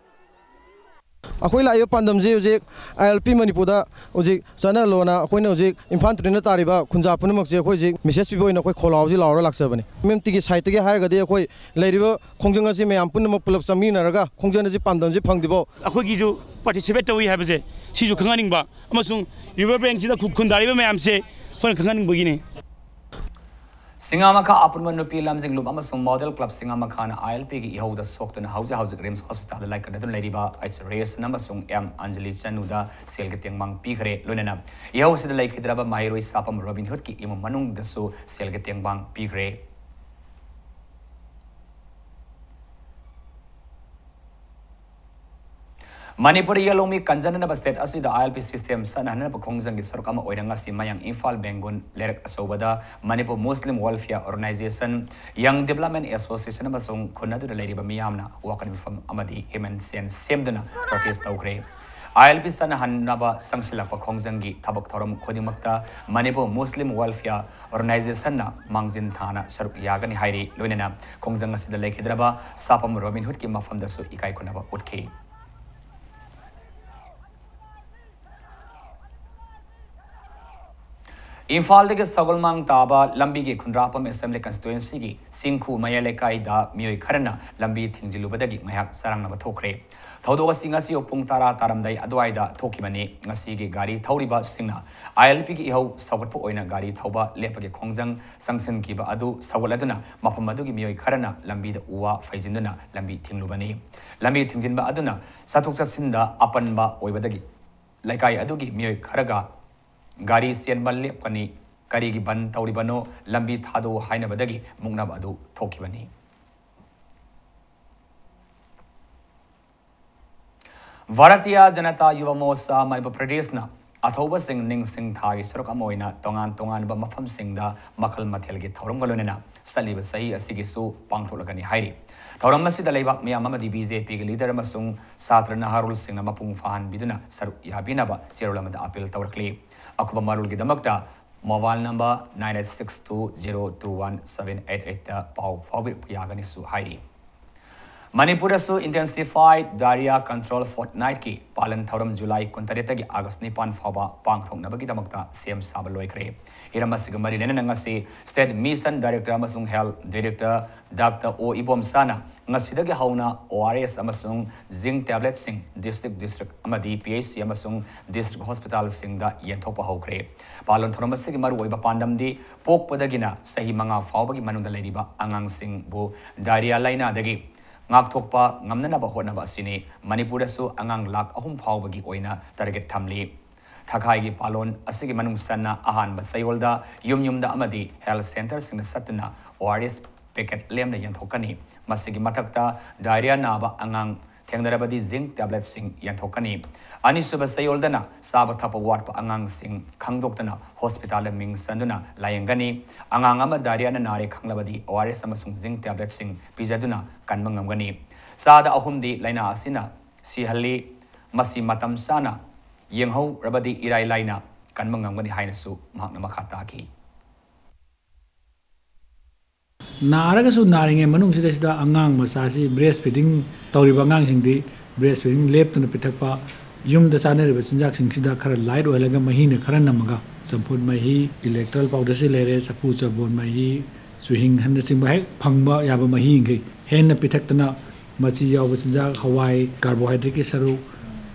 ꯑꯩꯈꯣꯏ ꯂꯥꯛꯏꯕ ꯄꯥꯟꯗꯝꯁꯤ ꯍꯧꯖꯤꯛ ꯑꯥꯏ ꯑꯦꯜ ꯄꯤ ꯃꯅꯤꯄꯨꯔꯗ ꯍꯧꯖꯤꯛ ꯆꯠꯅꯍꯜꯂꯣꯅ ꯑꯩꯈꯣꯏꯅ ꯍꯧꯖꯤꯛ ꯏꯝꯐꯥꯜ ꯇꯨꯔꯦꯜꯗ ꯇꯥꯔꯤꯕ ꯈꯨꯟꯖꯥ ꯄꯨꯝꯅꯃꯛꯁꯦ ꯑꯩꯈꯣꯏ ꯍꯧꯖꯤꯛ message ꯄꯤꯕ ꯑꯣꯏꯅ ꯑꯩꯈꯣꯏ ꯈꯣꯜꯂꯥꯎꯁꯤ ꯂꯥꯎꯔ ꯂꯥꯛꯆꯕꯅꯤ꯫ ꯑꯦꯝ ꯑꯦꯝ ꯇꯤꯒꯤ side ꯇꯒꯤ ꯍꯥꯏꯔꯒꯗꯤ ꯑꯩꯈꯣꯏ ꯂꯩꯔꯤꯕ ꯈꯣꯡꯖꯪ ꯑꯁꯤ ꯃꯌꯥꯝ ꯄꯨꯝꯅꯃꯛ ꯄꯨꯂꯞ ꯆꯥꯃꯤꯟꯅꯔꯒ ꯈꯣꯡꯖꯪ ꯑꯁꯤ ꯄꯥꯟꯗꯝꯁꯤ ꯐꯪꯗ꯭ꯔꯤꯐꯥꯎ ꯑꯩꯈꯣꯏꯒꯤꯁꯨ participate ꯇꯧꯏ ꯍꯥꯏꯕꯁꯦ ꯁꯤꯁꯨ ꯈꯪꯍꯟꯅꯤꯡꯕ ꯑꯃꯁꯨꯡ river bank ꯁꯤꯗ ꯈꯨ-, ꯈꯨꯟꯗꯥꯔꯤꯕ ꯃꯌꯥꯝꯁꯦ ꯑꯩꯈꯣꯏꯅ ꯈꯪꯍꯟꯅꯤꯡꯕꯒꯤꯅꯤ꯫ ꯁꯤꯡꯉꯥꯃꯈꯥ ꯑꯄꯨꯟꯕ ꯅꯨꯄꯤ ꯂꯝꯖꯤꯡꯂꯨꯞ ꯑꯃꯁꯨꯡ ꯃꯣꯗꯦꯜ ꯀ꯭ꯂꯕ ꯁꯤꯡꯉꯥꯃꯈꯥꯅ ꯑꯥꯏ ꯑꯦꯜ ꯄꯤꯒꯤ ꯏꯍꯧꯗ ꯁꯣꯛꯇꯨꯅ ꯍꯧꯖꯤꯛ ꯍꯧꯖꯤꯛ ꯔꯤꯝꯁ ꯍꯣꯁꯄꯤꯇꯥꯜꯗ ꯂꯥꯏꯀꯠꯅꯗꯨꯅ ꯂꯩꯔꯤꯕ ꯑꯩꯆ ꯔꯦꯁꯟ ꯑꯃꯁꯨꯡ ꯑꯦꯝ ꯑꯟꯖꯂꯤ ꯆꯅꯨꯗ ꯁꯦꯜꯒꯤ ꯇꯦꯡꯕꯥꯡ ꯄꯤꯈ꯭ꯔꯦ꯫ ꯂꯣꯏꯅꯅ ꯏꯍꯧꯁꯤꯗ ꯂꯩꯈꯤꯗ꯭ꯔꯕ ꯃꯍꯩꯔꯣꯏ ꯁꯥꯄꯝ ꯔꯣꯕꯤꯟ ꯍꯨꯗꯀꯤ ꯏꯃꯨꯡ ꯃꯅꯨꯡꯗꯁꯨ ꯁꯦꯜꯒꯤ ꯇꯦꯡꯕꯥꯡ ꯄꯤꯈ꯭ꯔꯦ꯫ ꯃꯅꯤꯄꯨꯔꯗ ꯌꯦꯜꯍꯧꯃꯤ ꯀꯟꯖꯅꯅꯕ ꯁ꯭ꯇꯦꯠ ꯑꯁꯤꯗ ꯑꯥꯏ ꯑꯦꯜ ꯄꯤ ꯁꯤꯁꯇꯦꯝ ꯆꯠꯅꯍꯟꯅꯕ ꯈꯣꯡꯖꯪꯒꯤ ꯁꯔꯨꯛ ꯑꯃ ꯑꯣꯏꯅ ꯉꯁꯤ ꯃꯌꯥꯡ ꯏꯝꯐꯥꯜ ꯕꯦꯡꯒꯨꯟ ꯂꯩꯔꯛ ꯑꯆꯧꯕꯗ ꯃꯅꯤꯄꯨꯔ ꯃꯨꯁꯂꯤꯝ ꯋꯦꯜꯐꯤꯌꯔ ꯑꯣꯔꯒꯅꯥꯏꯖꯦꯁꯟ, ꯌꯪ ꯗꯤꯕꯂꯞꯃꯦꯟ ꯑꯦꯁꯣꯁꯤꯌꯦꯁꯟ ꯑꯃꯁꯨꯡ ꯈꯨꯟ ꯑꯗꯨꯗ ꯂꯩꯔꯤꯕ ꯃꯤꯌꯥꯝꯅ ꯋꯥꯀꯠ ꯃꯤꯐꯝ ꯑꯃꯗꯤ ꯍ꯭ꯌꯨꯃꯦꯟ ꯁꯦꯟ ꯁꯦꯝꯗꯨꯅ ꯄ꯭ꯔꯣꯇꯦꯁ ꯇꯧꯈ꯭ꯔꯦ꯫ ꯑꯥꯏ ꯑꯦꯜ ꯄꯤ ꯆꯠꯅꯍꯟꯅꯕ ꯆꯪꯁꯤꯜꯂꯛꯄ ꯈꯣꯡꯖꯪꯒꯤ ꯊꯕꯛ ꯊꯧꯔꯝ ꯈꯨꯗꯤꯡꯃꯛꯇ ꯃꯅꯤꯄꯨꯔ ꯃꯨꯁꯂꯤꯝ ꯋꯦꯜꯐꯤꯌꯔ ꯑꯣꯔꯒꯅꯥꯏꯖꯦꯁꯟꯅ ꯃꯥꯡꯖꯤꯟ ꯊꯥꯅ ꯁꯔꯨꯛ ꯌꯥꯒꯅꯤ ꯍꯥꯏꯔꯤ꯫ ꯂꯣꯏꯅꯅ ꯈꯣꯡꯖꯪ ꯑꯁꯤꯗ ꯂꯩꯈꯤꯗ꯭ꯔꯕ ꯁꯥꯄꯝ ꯔꯣꯕꯤꯟ ꯍꯨꯗꯀꯤ ꯃꯐꯝꯗꯁꯨ ꯏꯀꯥꯏ ꯈꯨꯝꯅꯕ ꯎꯠꯈꯤ꯫ ꯏꯝꯐꯥꯜꯗꯒꯤ ꯁꯒꯣꯜꯃꯥꯡ ꯇꯥꯕ ꯂꯝꯕꯤꯒꯤ ꯈꯨꯟꯗ꯭ꯔꯥꯛꯄꯝ ꯑꯦꯁꯦꯝꯕ꯭ꯂꯤ ꯀꯟꯁꯇꯤꯇ꯭ꯋꯦꯟꯁꯤꯒꯤ ꯆꯤꯡꯈꯨ ꯃꯌꯥꯏ ꯂꯩꯀꯥꯏꯗ ꯃꯤꯑꯣꯏ ꯈꯔꯅ ꯂꯝꯕꯤ ꯊꯤꯡꯖꯤꯜꯂꯨꯕꯗꯒꯤ ꯉꯥꯏꯍꯥꯛ ꯆꯔꯥꯡꯅꯕ ꯊꯣꯛꯈ꯭ꯔꯦ꯫ ꯊꯧꯗꯣꯛ ꯑꯁꯤ ꯉꯁꯤ ꯑꯌꯨꯛ ꯄꯨꯡ ꯇꯔꯥ ꯇꯥꯔꯝꯗꯥꯏ ꯑꯗꯨꯋꯥꯏꯗ ꯊꯣꯛꯈꯤꯕꯅꯤ꯫ ꯉꯁꯤꯒꯤ ꯒꯥꯔꯤ ꯊꯧꯔꯤꯕꯁꯤꯡꯅ ꯑꯥꯏ ꯑꯦꯜ ꯄꯤꯒꯤ ꯏꯍꯧ ꯁꯧꯒꯠꯄ ꯑꯣꯏꯅ ꯒꯥꯔꯤ ꯊꯧꯕ ꯂꯦꯞꯄꯒꯤ ꯈꯣꯡꯖꯪ ꯆꯪꯁꯤꯟꯈꯤꯕ ꯑꯗꯨ ꯁꯧꯒꯠꯂꯗꯨꯅ ꯃꯐꯝ ꯑꯗꯨꯒꯤ ꯃꯤꯑꯣꯏ ꯈꯔꯅ ꯂꯝꯕꯤꯗ ꯎ ꯋꯥ ꯐꯩꯖꯤꯟꯗꯨꯅ ꯂꯝꯕꯤ ꯊꯤꯡꯂꯨꯕꯅꯤ꯫ ꯂꯝꯕꯤ ꯊꯤꯡꯖꯤꯟꯕ ꯑꯗꯨꯅ ꯆꯠꯊꯣꯛ ꯆꯠꯁꯤꯟꯗ ꯑꯄꯟꯕ ꯑꯣꯏꯕꯗꯒꯤ ꯂꯩꯀꯥꯏ ꯑꯗꯨꯒꯤ ꯃꯤꯑꯣꯏ ꯈꯔꯒ ꯒꯥꯔꯤ ꯆꯦꯟꯕ ꯂꯦꯞꯀꯅꯤ, ꯀꯔꯤꯒꯤ ꯕꯟ ꯇꯧꯔꯤꯕꯅꯣ, ꯂꯝꯕꯤ ꯊꯥꯗꯣꯛꯎ ꯍꯥꯏꯅꯕꯗꯒꯤ ꯃꯨꯛꯅꯕ ꯑꯗꯨ ꯊꯣꯛꯈꯤꯕꯅꯤ꯫ ꯚꯥꯔꯇꯤꯌꯥ ꯖꯅꯇꯥ ꯌꯨꯚ ꯃꯣꯔꯆꯥ ꯃꯅꯤꯄꯨꯔ ꯄ꯭ꯔꯗꯦꯁꯅ ꯑꯊꯧꯕꯁꯤꯡ ꯅꯤꯡꯁꯤꯡ ꯊꯥꯒꯤ ꯁꯔꯨꯛ ꯑꯃ ꯑꯣꯏꯅ ꯇꯣꯉꯥꯟ ꯇꯣꯉꯥꯟꯕ ꯃꯐꯝꯁꯤꯡꯗ ꯃꯈꯜ ꯃꯊꯦꯜꯒꯤ ꯊꯧꯔꯝꯒ ꯂꯣꯏꯅꯅ ꯆꯠꯂꯤꯕ ꯆꯍꯤ ꯑꯁꯤꯒꯤꯁꯨ ꯄꯥꯡꯊꯣꯛꯂꯒꯅꯤ ꯍꯥꯏꯔꯤ꯫ ꯊꯧꯔꯝ ꯑꯁꯤꯗ ꯂꯩꯕꯥꯛ ꯃꯤꯌꯥꯝ ꯑꯃꯗꯤ ꯕꯤ ꯖꯦ ꯄꯤꯒꯤ ꯂꯤꯗꯔ ꯑꯃꯁꯨꯡ ꯁꯥꯇ꯭ꯔ ꯅꯍꯥꯔꯣꯜꯁꯤꯡꯅ ꯃꯄꯨꯡ ꯐꯥꯍꯟꯕꯤꯗꯨꯅ ꯁꯔꯨꯛ ꯌꯥꯕꯤꯅꯕ ꯆꯦꯔꯣꯜ ꯑꯃꯗ ꯑꯥꯄꯤꯜ ꯇꯧꯔꯛꯂꯤ꯫ ꯑꯀꯨꯞꯄ ꯃꯔꯣꯜꯒꯤꯗꯃꯛꯇ mobile number nine eight six two zero two one seven eight eight ꯇ ꯄꯥꯎ ꯐꯥꯎꯕꯤꯔꯛꯄ ꯌꯥꯒꯅꯤꯁꯨ ꯍꯥꯏꯔꯤ꯫ ꯃꯅꯤꯄꯨꯔꯗꯁꯨ Intensified Diarrhoea Control Fortnightꯀꯤ ꯄꯥꯂꯟ ꯊꯧꯔꯝ ꯖꯨꯂꯥꯏ ꯀꯨꯟꯇꯔꯦꯠꯇꯒꯤ ꯑꯥꯒꯁ ꯅꯤꯄꯥꯟ ꯐꯥꯎꯕ ꯄꯥꯡꯊꯣꯛꯅꯕꯒꯤꯗꯃꯛꯇ ꯁꯦꯝ ꯁꯥꯕ ꯂꯣꯏꯈ꯭ꯔꯦ꯫ ꯍꯤꯔꯝ ꯑꯁꯤꯒ ꯃꯔꯤ ꯂꯩꯅꯅ ꯉꯁꯤ State Mission Director ꯑꯃꯁꯨꯡ Health Director Doctor ꯑꯣ ꯏꯕꯣꯝꯆꯥꯅ ꯉꯁꯤꯗꯒꯤ ꯍꯧꯅ ORS ꯑꯃꯁꯨꯡ Zinc tabletꯁꯤꯡ district district ꯑꯃꯗꯤ PHC ꯑꯃꯁꯨꯡ district hospitalꯁꯤꯡꯗ ꯌꯦꯟꯊꯣꯛꯄ ꯍꯧꯈ꯭ꯔꯦ꯫ ꯄꯥꯂꯟ ꯊꯧꯔꯝ ꯑꯁꯤꯒꯤ ꯃꯔꯨꯑꯣꯏꯕ ꯄꯥꯟꯗꯝꯗꯤ ꯄꯣꯛꯄꯗꯒꯤꯅ ꯆꯍꯤ ꯃꯉꯥ ꯐꯥꯎꯕꯒꯤ ꯃꯅꯨꯡꯗ ꯂꯩꯔꯤꯕ ꯑꯉꯥꯡꯁꯤꯡꯕꯨ diarrhoea ꯂꯥꯏꯅꯥꯗꯒꯤ ꯉꯥꯛꯊꯣꯛꯄ ꯉꯝꯅꯅꯕ ꯍꯣꯠꯅꯕ ꯑꯁꯤꯅꯤ꯫ ꯃꯅꯤꯄꯨꯔꯗꯁꯨ ꯑꯉꯥꯡ ꯂꯥꯈ ꯑꯍꯨꯝ ꯐꯥꯎꯕꯒꯤ ꯑꯣꯏꯅ target ꯊꯝꯂꯤ꯫ ꯊꯈꯥꯏꯒꯤ ꯄꯥꯂꯣꯟ ꯑꯁꯤꯒꯤ ꯃꯅꯨꯡ ꯆꯟꯅ ꯑꯍꯥꯟꯕ ꯆꯌꯣꯜꯗ ꯌꯨꯝ ꯌꯨꯝꯗ ꯑꯃꯗꯤ health centreꯁꯤꯡꯗ ꯆꯠꯇꯨꯅ ORS packet ꯂꯦꯝꯅ ꯌꯦꯟꯊꯣꯛꯀꯅꯤ꯫ ꯃꯁꯤꯒꯤ ꯃꯊꯛꯇ diarrhoea ꯅꯥꯕ ꯑꯉꯥꯡ ꯊꯦꯡꯅꯔꯕꯗꯤ Zinc tabletꯁꯤꯡ ꯌꯦꯟꯊꯣꯛꯀꯅꯤ꯫ ꯑꯅꯤꯁꯨꯕ ꯆꯌꯣꯜꯗꯅ ꯆꯥꯕ ꯊꯛꯄ ꯋꯥꯠꯄ ꯑꯉꯥꯡꯁꯤꯡ ꯈꯪꯗꯣꯛꯇꯅ hospitalꯗ ꯃꯤꯡ ꯆꯟꯗꯨꯅ ꯂꯥꯌꯦꯡꯒꯅꯤ꯫ ꯑꯉꯥꯡ ꯑꯃ diarrhoeꯅ ꯅꯥꯔꯦ ꯈꯪꯂꯕꯗꯤ ORS ꯑꯃꯁꯨꯡ Zinc tabletꯁꯤꯡ ꯄꯤꯖꯗꯨꯅ ꯀꯟꯕ ꯉꯝꯒꯅꯤ꯫ ꯆꯥꯗ ꯑꯍꯨꯝꯗꯤ ꯂꯥꯏꯅꯥ ꯑꯁꯤꯅ ꯁꯤꯍꯜꯂꯤ꯫ ꯃꯁꯤ ꯃꯇꯝ ꯆꯥꯅ ꯌꯦꯡꯍꯧꯔꯕꯗꯤ ꯏꯔꯥꯏ ꯂꯥꯏꯅ ꯀꯟꯕ ꯉꯝꯒꯅꯤ ꯍꯥꯏꯅꯁꯨ ꯃꯍꯥꯛꯅ ꯃꯈꯥ ꯇꯥꯈꯤ꯫ ꯅꯥꯔꯒꯁꯨ ꯅꯥꯔꯤꯉꯩ ꯃꯅꯨꯡꯁꯤꯗꯩꯁꯤꯗ ꯑꯉꯥꯡ ꯃꯆꯥꯁꯤ breast feeding ꯇꯧꯔꯤꯕ ꯑꯉꯥꯡꯁꯤꯡꯗꯤ breast feeding ꯂꯦꯞꯇꯅ ꯄꯤꯊꯛꯄ, ꯌꯨꯝꯗ ꯆꯥꯅꯔꯤꯕ ꯆꯤꯟꯖꯥꯛꯁꯤꯡꯁꯤꯗ ꯈꯔ light ꯑꯣꯏꯍꯜꯂꯒ ꯃꯍꯤꯅ ꯈꯔ ꯅꯝꯃꯒ ꯆꯝꯐꯨꯠ ꯃꯍꯤ, electoral powderꯁꯤ ꯂꯩꯔꯦ, ꯆꯐꯨ ꯆꯕꯣꯠ ꯃꯍꯤ, ꯆꯨꯍꯤꯡ ꯍꯥꯏꯅꯆꯤꯡꯕ ꯍꯦꯛ ꯐꯪꯕ ꯌꯥꯕ ꯃꯍꯤꯈꯩ ꯍꯦꯟꯅ ꯄꯤꯊꯛꯇꯅ ꯃꯆꯤ ꯌꯥꯎꯕ ꯆꯤꯟꯖꯥꯛ, ꯍꯋꯥꯏ, carbohydrateꯀꯤ ꯁꯔꯨꯛ,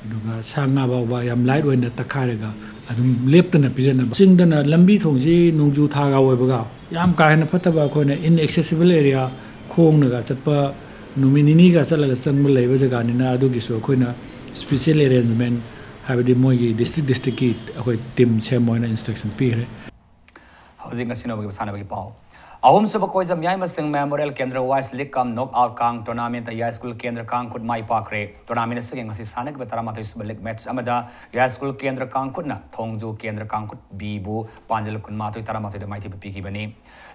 ꯑꯗꯨꯒ ꯁꯥ ꯉꯥ ꯐꯥꯎꯕ ꯌꯥꯝ light ꯑꯣꯏꯅ ꯇꯛꯈꯥꯏꯔꯒ ꯑꯗꯨꯝ ꯂꯦꯞꯇꯅ ꯄꯤꯖꯅꯕ꯫ ꯆꯤꯡꯗꯅ ꯂꯝꯕꯤ ꯊꯣꯡꯁꯤ ꯅꯣꯡꯖꯨ ꯊꯥꯒ ꯑꯣꯏꯕꯒ ꯌꯥꯝ ꯀꯥ ꯍꯦꯟꯅ ꯐꯠꯇꯕ, ꯑꯩꯈꯣꯏꯅ inaccessible area, ꯈꯣꯡꯅꯒ ꯆꯠꯄ, ꯅꯨꯃꯤꯠ ꯅꯤꯅꯤꯒ ꯆꯠꯂꯒ ꯆꯪꯕ ꯂꯩꯕ ꯖꯒꯥꯅꯤꯅ ꯑꯗꯨꯒꯤꯁꯨ ꯑꯩꯈꯣꯏꯅ special arrangement, ꯍꯥꯏꯕꯗꯤ ꯃꯣꯏꯒꯤ district districtꯀꯤ ꯑꯩꯈꯣꯏ team ꯁꯦꯝꯕ ꯑꯣꯏꯅ instruction ꯄꯤꯈ꯭ꯔꯦ꯫ ꯍꯧꯖꯤꯛ ꯉꯁꯤ ꯅꯣꯡꯃꯒꯤ ꯃꯁꯥꯟꯅꯕꯒꯤ ꯄꯥꯎ꯫ ꯑꯍꯨꯝꯁꯨꯕ ꯀꯣꯏꯖꯝ ꯌꯥꯏꯃ ꯁꯤꯡ Memorial Kendra Wise League cum Knockout ꯀꯥꯡ tournamentꯇ ꯌꯥꯏꯁ꯭ꯀꯨꯜ ꯀꯦꯟꯗ꯭ꯔ ꯀꯥꯡꯈꯨꯠ ꯃꯥꯏ ꯄꯥꯛꯈ꯭ꯔꯦ꯫ Tournament ꯑꯁꯤꯒꯤ ꯉꯁꯤ ꯁꯥꯟꯅꯈꯤꯕ ꯇꯔꯥꯃꯥꯊꯣꯏ ꯁꯨꯕ league match ꯑꯃꯗ ꯌꯥꯏꯁ꯭ꯀꯨꯜ ꯀꯦꯟꯗ꯭ꯔ ꯀꯥꯡꯈꯨꯠꯅ ꯊꯣꯡꯖꯨ ꯀꯦꯟꯗ꯭ꯔ ꯀꯥꯡꯈꯨꯠ Bꯕꯨ ꯄꯥꯟꯖꯜ ꯀꯨꯟꯃꯥꯊꯣꯏ ꯇꯔꯥꯃꯥꯊꯣꯏꯗ ꯃꯥꯏꯊꯤꯕ ꯄꯤꯈꯤꯕꯅꯤ꯫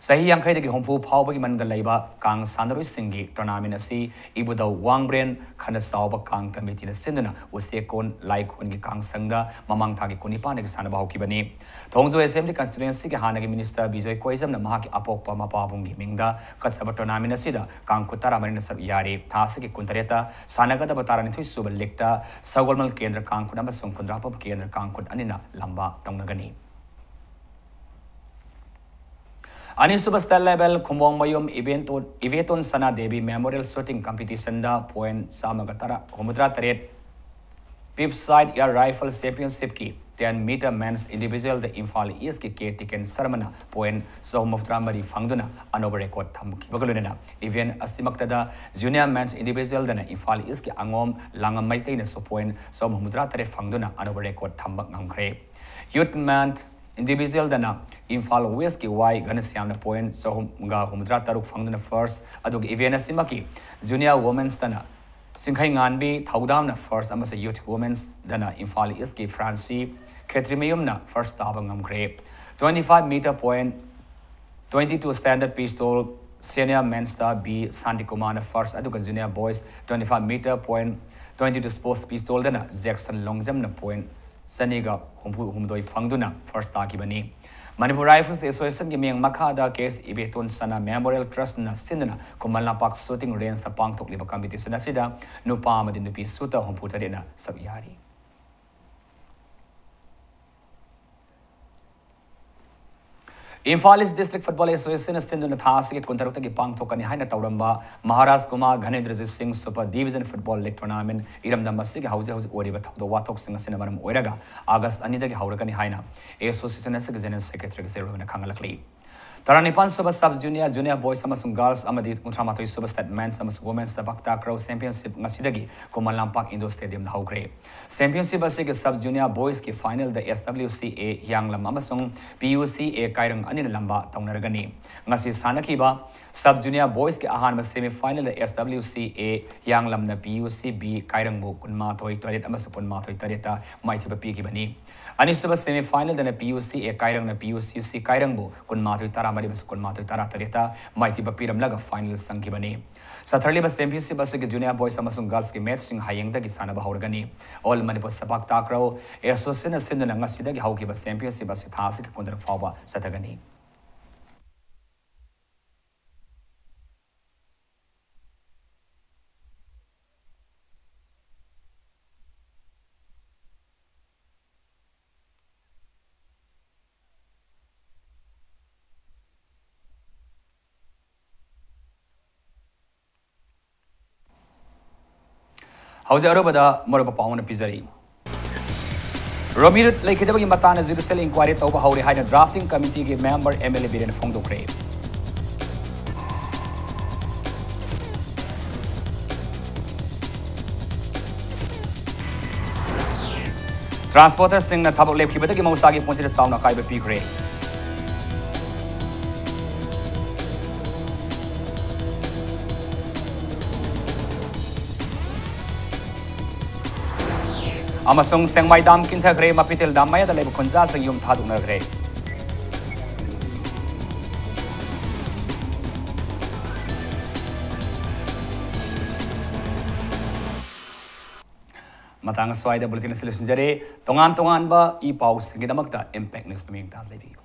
ꯆꯍꯤ ꯌꯥꯡꯈꯩꯗꯒꯤ ꯍꯨꯝꯐꯨ ꯐꯥꯎꯕꯒꯤ ꯃꯅꯨꯡꯗ ꯂꯩꯕ ꯀꯥꯡ ꯁꯥꯟꯅꯔꯣꯏꯁꯤꯡꯒꯤ tournament ꯑꯁꯤ ꯏꯕꯨꯙꯧ ꯋꯥꯡꯕ꯭ꯔꯦꯟ ꯈꯅ ꯆꯥꯎꯕ ꯀꯥꯡ committeeꯅ ꯁꯤꯟꯗꯨꯅ ꯎꯆꯦꯛꯀꯣꯟ ꯂꯥꯏꯀꯣꯟꯒꯤ ꯀꯥꯡ ꯁꯪꯗ ꯃꯃꯥꯡ ꯊꯥꯒꯤ ꯀꯨꯟꯅꯤꯄꯥꯟꯗꯒꯤ ꯁꯥꯟꯅꯕ ꯍꯧꯈꯤꯕꯅꯤ꯫ ꯊꯣꯡꯖꯨ Assembly Constituencyꯒꯤ ꯍꯥꯟꯅꯒꯤ minister ꯕꯤꯖꯣꯏ ꯀꯣꯏꯖꯝꯅ ꯃꯍꯥꯛꯀꯤ ꯑꯄꯣꯛꯄ ꯃꯄꯥꯕꯨꯡꯒꯤ ꯃꯤꯡꯗ ꯀꯠꯆꯕ tournament ꯑꯁꯤꯗ ꯀꯥꯡꯈꯨꯠ ꯇꯔꯥꯃꯔꯤꯅ ꯁꯔꯨꯛ ꯌꯥꯔꯤ꯫ ꯊꯥ ꯑꯁꯤꯒꯤ ꯀꯨꯟꯇꯔꯦꯠꯇ ꯁꯥꯟꯅꯒꯗꯕ ꯇꯔꯥꯅꯤꯊꯣꯏ ꯁꯨꯕ leagueꯇ ꯁꯒꯣꯜꯕꯟ ꯀꯦꯟꯗ꯭ꯔ ꯀꯥꯡꯈꯨꯠ ꯑꯃꯁꯨꯡ ꯈꯨꯟꯗ꯭ꯔꯥꯛꯄꯝ ꯀꯦꯟꯗ꯭ꯔ ꯀꯥꯡꯈꯨꯠ ꯑꯅꯤꯅ ꯂꯝꯕꯥ ꯇꯧꯅꯒꯅꯤ꯫ ꯑꯅꯤꯁꯨꯕ state level ꯈꯨꯝꯕꯣꯡꯃꯌꯨꯝ ꯏꯕꯦꯟꯇꯣꯟ, ꯏꯕꯦꯇꯣꯟ ꯁꯅꯥ ꯗꯦꯕꯤ memorial shooting competitionꯗ point ꯆꯥꯝꯃꯒ ꯇꯔꯥ, ꯍꯨꯝꯐꯨꯇꯔꯥ ꯇꯔꯦꯠ Pepside Air Rifle Championshipꯀꯤ ten meter men's individualꯗ Imphal Eastꯀꯤ ꯀꯦ ꯇꯤꯀꯦꯟ ꯁꯔꯃꯅ point ꯆꯍꯨꯝ ꯃꯧꯗ꯭ꯔꯥ ꯃꯔꯤ ꯐꯪꯗꯨꯅ ꯑꯅꯧꯕ record ꯊꯝꯈꯤꯕꯒ ꯂꯣꯏꯅꯅ event ꯑꯁꯤꯃꯛꯇꯗ junior men's individualꯗꯅ Imphal Eastꯀꯤ ꯑꯉꯣꯝ ꯂꯥꯡꯉꯝ ꯃꯩꯇꯩꯅꯁꯨ point ꯆꯍꯨꯝ ꯍꯨꯝꯐꯨꯇꯔꯥ ꯇꯔꯦꯠ ꯐꯪꯗꯨꯅ ꯑꯅꯧꯕ record ꯊꯝꯕ ꯉꯝꯈ꯭ꯔꯦ꯫ Youth men's individualꯗꯅ ꯏꯝꯐꯥꯜ Westꯀꯤ ꯋꯥꯏ ꯘꯅꯁ꯭ꯌꯥꯝꯅ point ꯆꯍꯨꯝꯒ ꯍꯨꯝꯐꯨꯇꯔꯥ ꯇꯔꯨꯛ ꯐꯪꯗꯨꯅ first, ꯑꯗꯨꯒ event ꯑꯁꯤꯃꯛꯀꯤ junior women'sꯇꯅ ꯁꯤꯡꯈꯩꯉꯥꯟꯕꯤ ꯊꯧꯗꯥꯝꯅ first ꯑꯃꯁꯨꯡ youth women'sꯗꯅ ꯏꯝꯐꯥꯜ Eastꯀꯤ ꯐ꯭ꯔꯥꯟꯁꯤ ꯈꯦꯇ꯭ꯔꯤꯃꯌꯨꯝꯅ first ꯇꯥꯕ ꯉꯝꯈ꯭ꯔꯦ꯫ Twenty five meter point twenty two standard pistol senior men'sꯇ ꯕꯤ ꯁꯥꯟꯇꯤꯀꯨꯃꯥꯔꯅ first, ꯑꯗꯨꯒ junior boys twenty five meter point twenty two sports pistolꯗꯅ ꯖꯦꯛꯁꯟ ꯂꯣꯡꯖꯝꯅ point ꯆꯅꯤꯒ ꯍꯨꯝꯐꯨ ꯍꯨꯝꯗꯣꯏ ꯐꯪꯗꯨꯅ first ꯇꯥꯈꯤꯕꯅꯤ꯫ ꯃꯅꯤꯄꯨꯔ Rifles Associationꯒꯤ ꯃꯤꯠꯌꯦꯡ ꯃꯈꯥꯗ ꯀꯦ ꯑꯦꯁ ꯏꯕꯦꯇꯣꯟ ꯁꯅꯥ memorial trustꯅ ꯁꯤꯟꯗꯨꯅ ꯈꯨꯃꯟ ꯂꯝꯄꯥꯛ shooting rangeꯇ ꯄꯥꯡꯊꯣꯛꯂꯤꯕ competition ꯑꯁꯤꯗ ꯅꯨꯄꯥ ꯑꯃꯗꯤ ꯅꯨꯄꯤ shooter ꯍꯨꯝꯐꯨ ꯇꯔꯦꯠꯅ ꯁꯔꯨꯛ ꯌꯥꯔꯤ꯫ ꯏꯝꯐꯥꯜ East District Football Associationꯅ ꯁꯤꯟꯗꯨꯅ ꯊꯥ ꯑꯁꯤꯒꯤ ꯀꯨꯟꯇꯔꯨꯛꯇꯒꯤ ꯄꯥꯡꯊꯣꯛꯀꯅꯤ ꯍꯥꯏꯅ ꯇꯧꯔꯝꯕ ꯃꯍꯥꯔꯥꯖ ꯀꯨꯃꯥꯔ ꯘꯅꯦꯟꯗ꯭ꯔꯖꯤꯠ ꯁꯤꯡ Super Division Football League Tournament ꯏꯔꯝꯗꯝ ꯑꯁꯤꯒꯤ ꯍꯧꯖꯤꯛ ꯍꯧꯖꯤꯛ ꯑꯣꯏꯔꯤꯕ ꯊꯧꯗꯣꯛ ꯋꯥꯊꯣꯛꯁꯤꯡ ꯑꯁꯤꯅ ꯃꯔꯝ ꯑꯣꯏꯔꯒ ꯑꯥꯒꯁ ꯑꯅꯤꯗꯒꯤ ꯍꯧꯔꯒꯅꯤ ꯍꯥꯏꯅ association ꯑꯁꯤꯒꯤ General Secretaryꯒꯤ ꯆꯦꯔꯣꯜ ꯑꯃꯅ ꯈꯪꯍꯜꯂꯛꯂꯤ꯫ ꯇꯔꯥꯅꯤꯄꯥꯟ ꯁꯨꯕ Sub Junior, Junior Boys ꯑꯃꯁꯨꯡ Girls ꯑꯃꯗꯤ ꯀꯨꯟꯊ꯭ꯔꯥ ꯃꯥꯊꯣꯏ ꯁꯨꯕ State Men's ꯑꯃꯁꯨꯡ Women's ꯆꯄꯥꯛ ꯇꯥꯀ꯭ꯔꯧ Championship ꯉꯁꯤꯗꯒꯤ ꯈꯨꯃꯟ ꯂꯝꯄꯥꯛ Indoor Stadiumꯗ ꯍꯧꯈ꯭ꯔꯦ꯫ Championship ꯑꯁꯤꯒꯤ Sub Junior Boysꯀꯤ finalꯗ S W C A ꯍꯤꯌꯥꯡꯂꯝ ꯑꯃꯁꯨꯡ P U C A ꯀꯥꯏꯔꯪ ꯑꯅꯤꯅ ꯂꯝꯕꯥ ꯇꯧꯅꯔꯒꯅꯤ꯫ ꯉꯁꯤ ꯁꯥꯟꯅꯈꯤꯕ Sub Junior Boysꯀꯤ ꯑꯍꯥꯟꯕ semi finalꯗ S W C A ꯍꯤꯌꯥꯡꯂꯝꯅ P U C B ꯀꯥꯏꯔꯪꯕꯨ ꯀꯨꯟꯃꯥꯊꯣꯏ ꯇꯔꯦꯠ ꯑꯃꯁꯨꯡ ꯀꯨꯟꯃꯥꯊꯣꯏ ꯇꯔꯦꯠꯇ ꯃꯥꯏꯊꯤꯕ ꯄꯤꯈꯤꯕꯅꯤ꯫ ꯑꯅꯤꯁꯨꯕ semi finalꯗꯅ P U C A ꯀꯥꯏꯔꯪꯅ P U C C ꯀꯥꯏꯔꯪꯕꯨ ꯀꯨꯟꯃꯥꯊꯣꯏ ꯇꯔꯥꯃꯔꯤ ꯑꯃꯁꯨꯡ ꯀꯨꯟꯃꯥꯊꯣꯏ ꯇꯔꯥꯇꯔꯦꯠꯇ ꯃꯥꯏꯊꯤꯕ ꯄꯤꯔꯝꯂꯒ final ꯆꯪꯈꯤꯕꯅꯤ꯫ ꯆꯠꯊꯔꯤꯕ championship ꯑꯁꯤꯒꯤ Junior Boys ꯑꯃꯁꯨꯡ Girlsꯀꯤ matchꯁꯤꯡ ꯍꯌꯦꯡꯗꯒꯤ ꯁꯥꯟꯅꯕ ꯍꯧꯔꯒꯅꯤ꯫ All Manipur ꯁꯄꯥꯛ ꯇꯥꯀ꯭ꯔꯧ Associationꯅ ꯁꯤꯟꯗꯨꯅ ꯉꯁꯤꯗꯒꯤ ꯍꯧꯈꯤꯕ championship ꯑꯁꯤ ꯊꯥ ꯑꯁꯤꯒꯤ ꯀꯨꯟꯇꯔꯨꯛ ꯐꯥꯎꯕ ꯆꯠꯊꯒꯅꯤ꯫ ꯍꯧꯖꯤꯛ ꯑꯔꯣꯏꯕꯗ ꯃꯔꯨꯞ ꯄꯥꯎ ꯑꯃ ꯄꯤꯖꯔꯤ꯫ ꯔꯣꯃꯤ ꯔꯨꯠ ꯂꯩꯈꯤꯗꯕꯒꯤ ꯃꯇꯥꯡꯗ ꯖꯨꯗꯤꯁꯤꯌꯦꯜ ꯏꯟꯀ꯭ꯋꯥꯏꯔꯤ ꯇꯧꯕ ꯍꯧꯔꯦ ꯍꯥꯏꯅ ꯗ꯭ꯔꯥꯐꯇꯤꯡ ꯀꯃꯤꯇꯤꯒꯤ member M L A Biren ꯐꯣꯡꯗꯣꯛꯈ꯭ꯔꯦ꯫ ꯇ꯭ꯔꯥꯟꯁꯄꯣꯔꯇꯔꯁꯤꯡꯅ ꯊꯕꯛ ꯂꯦꯞꯈꯤꯕꯗꯒꯤ ꯃꯍꯧꯁꯥꯒꯤ ꯄꯨꯟꯁꯤꯗ ꯆꯥꯎꯅ ꯑꯀꯥꯏꯕ ꯄꯤꯈ꯭ꯔꯦ꯫ ꯑꯃꯁꯨꯡ ꯁꯦꯡꯃꯥꯏ ꯗꯥꯝ ꯀꯤꯟꯊꯈ꯭ꯔꯦ, ꯃꯄꯤꯇꯦꯜ ꯗꯥꯝ ꯃꯌꯥꯗ ꯂꯩꯕ ꯈꯨꯟꯖꯥꯁꯤꯡ ꯌꯨꯝ ꯊꯥꯗꯣꯛꯅꯈ꯭ꯔꯦ꯫ ꯃꯇꯥꯡ ꯑꯁ꯭ꯋꯥꯏꯗ ꯕꯨꯂꯦꯇꯤꯟ ꯑꯁꯤ ꯂꯣꯏꯁꯤꯟꯖꯔꯦ꯫ ꯇꯣꯉꯥꯟ ꯇꯣꯉꯥꯟꯕ ꯏ ꯄꯥꯎꯁꯤꯡꯒꯤꯗꯃꯛꯇ ꯏꯝꯄꯦꯛ ꯅ꯭ꯌꯨꯁ ꯃꯤꯠꯌꯦꯡ ꯇꯥꯗ ꯂꯩꯕꯤꯌꯨ꯫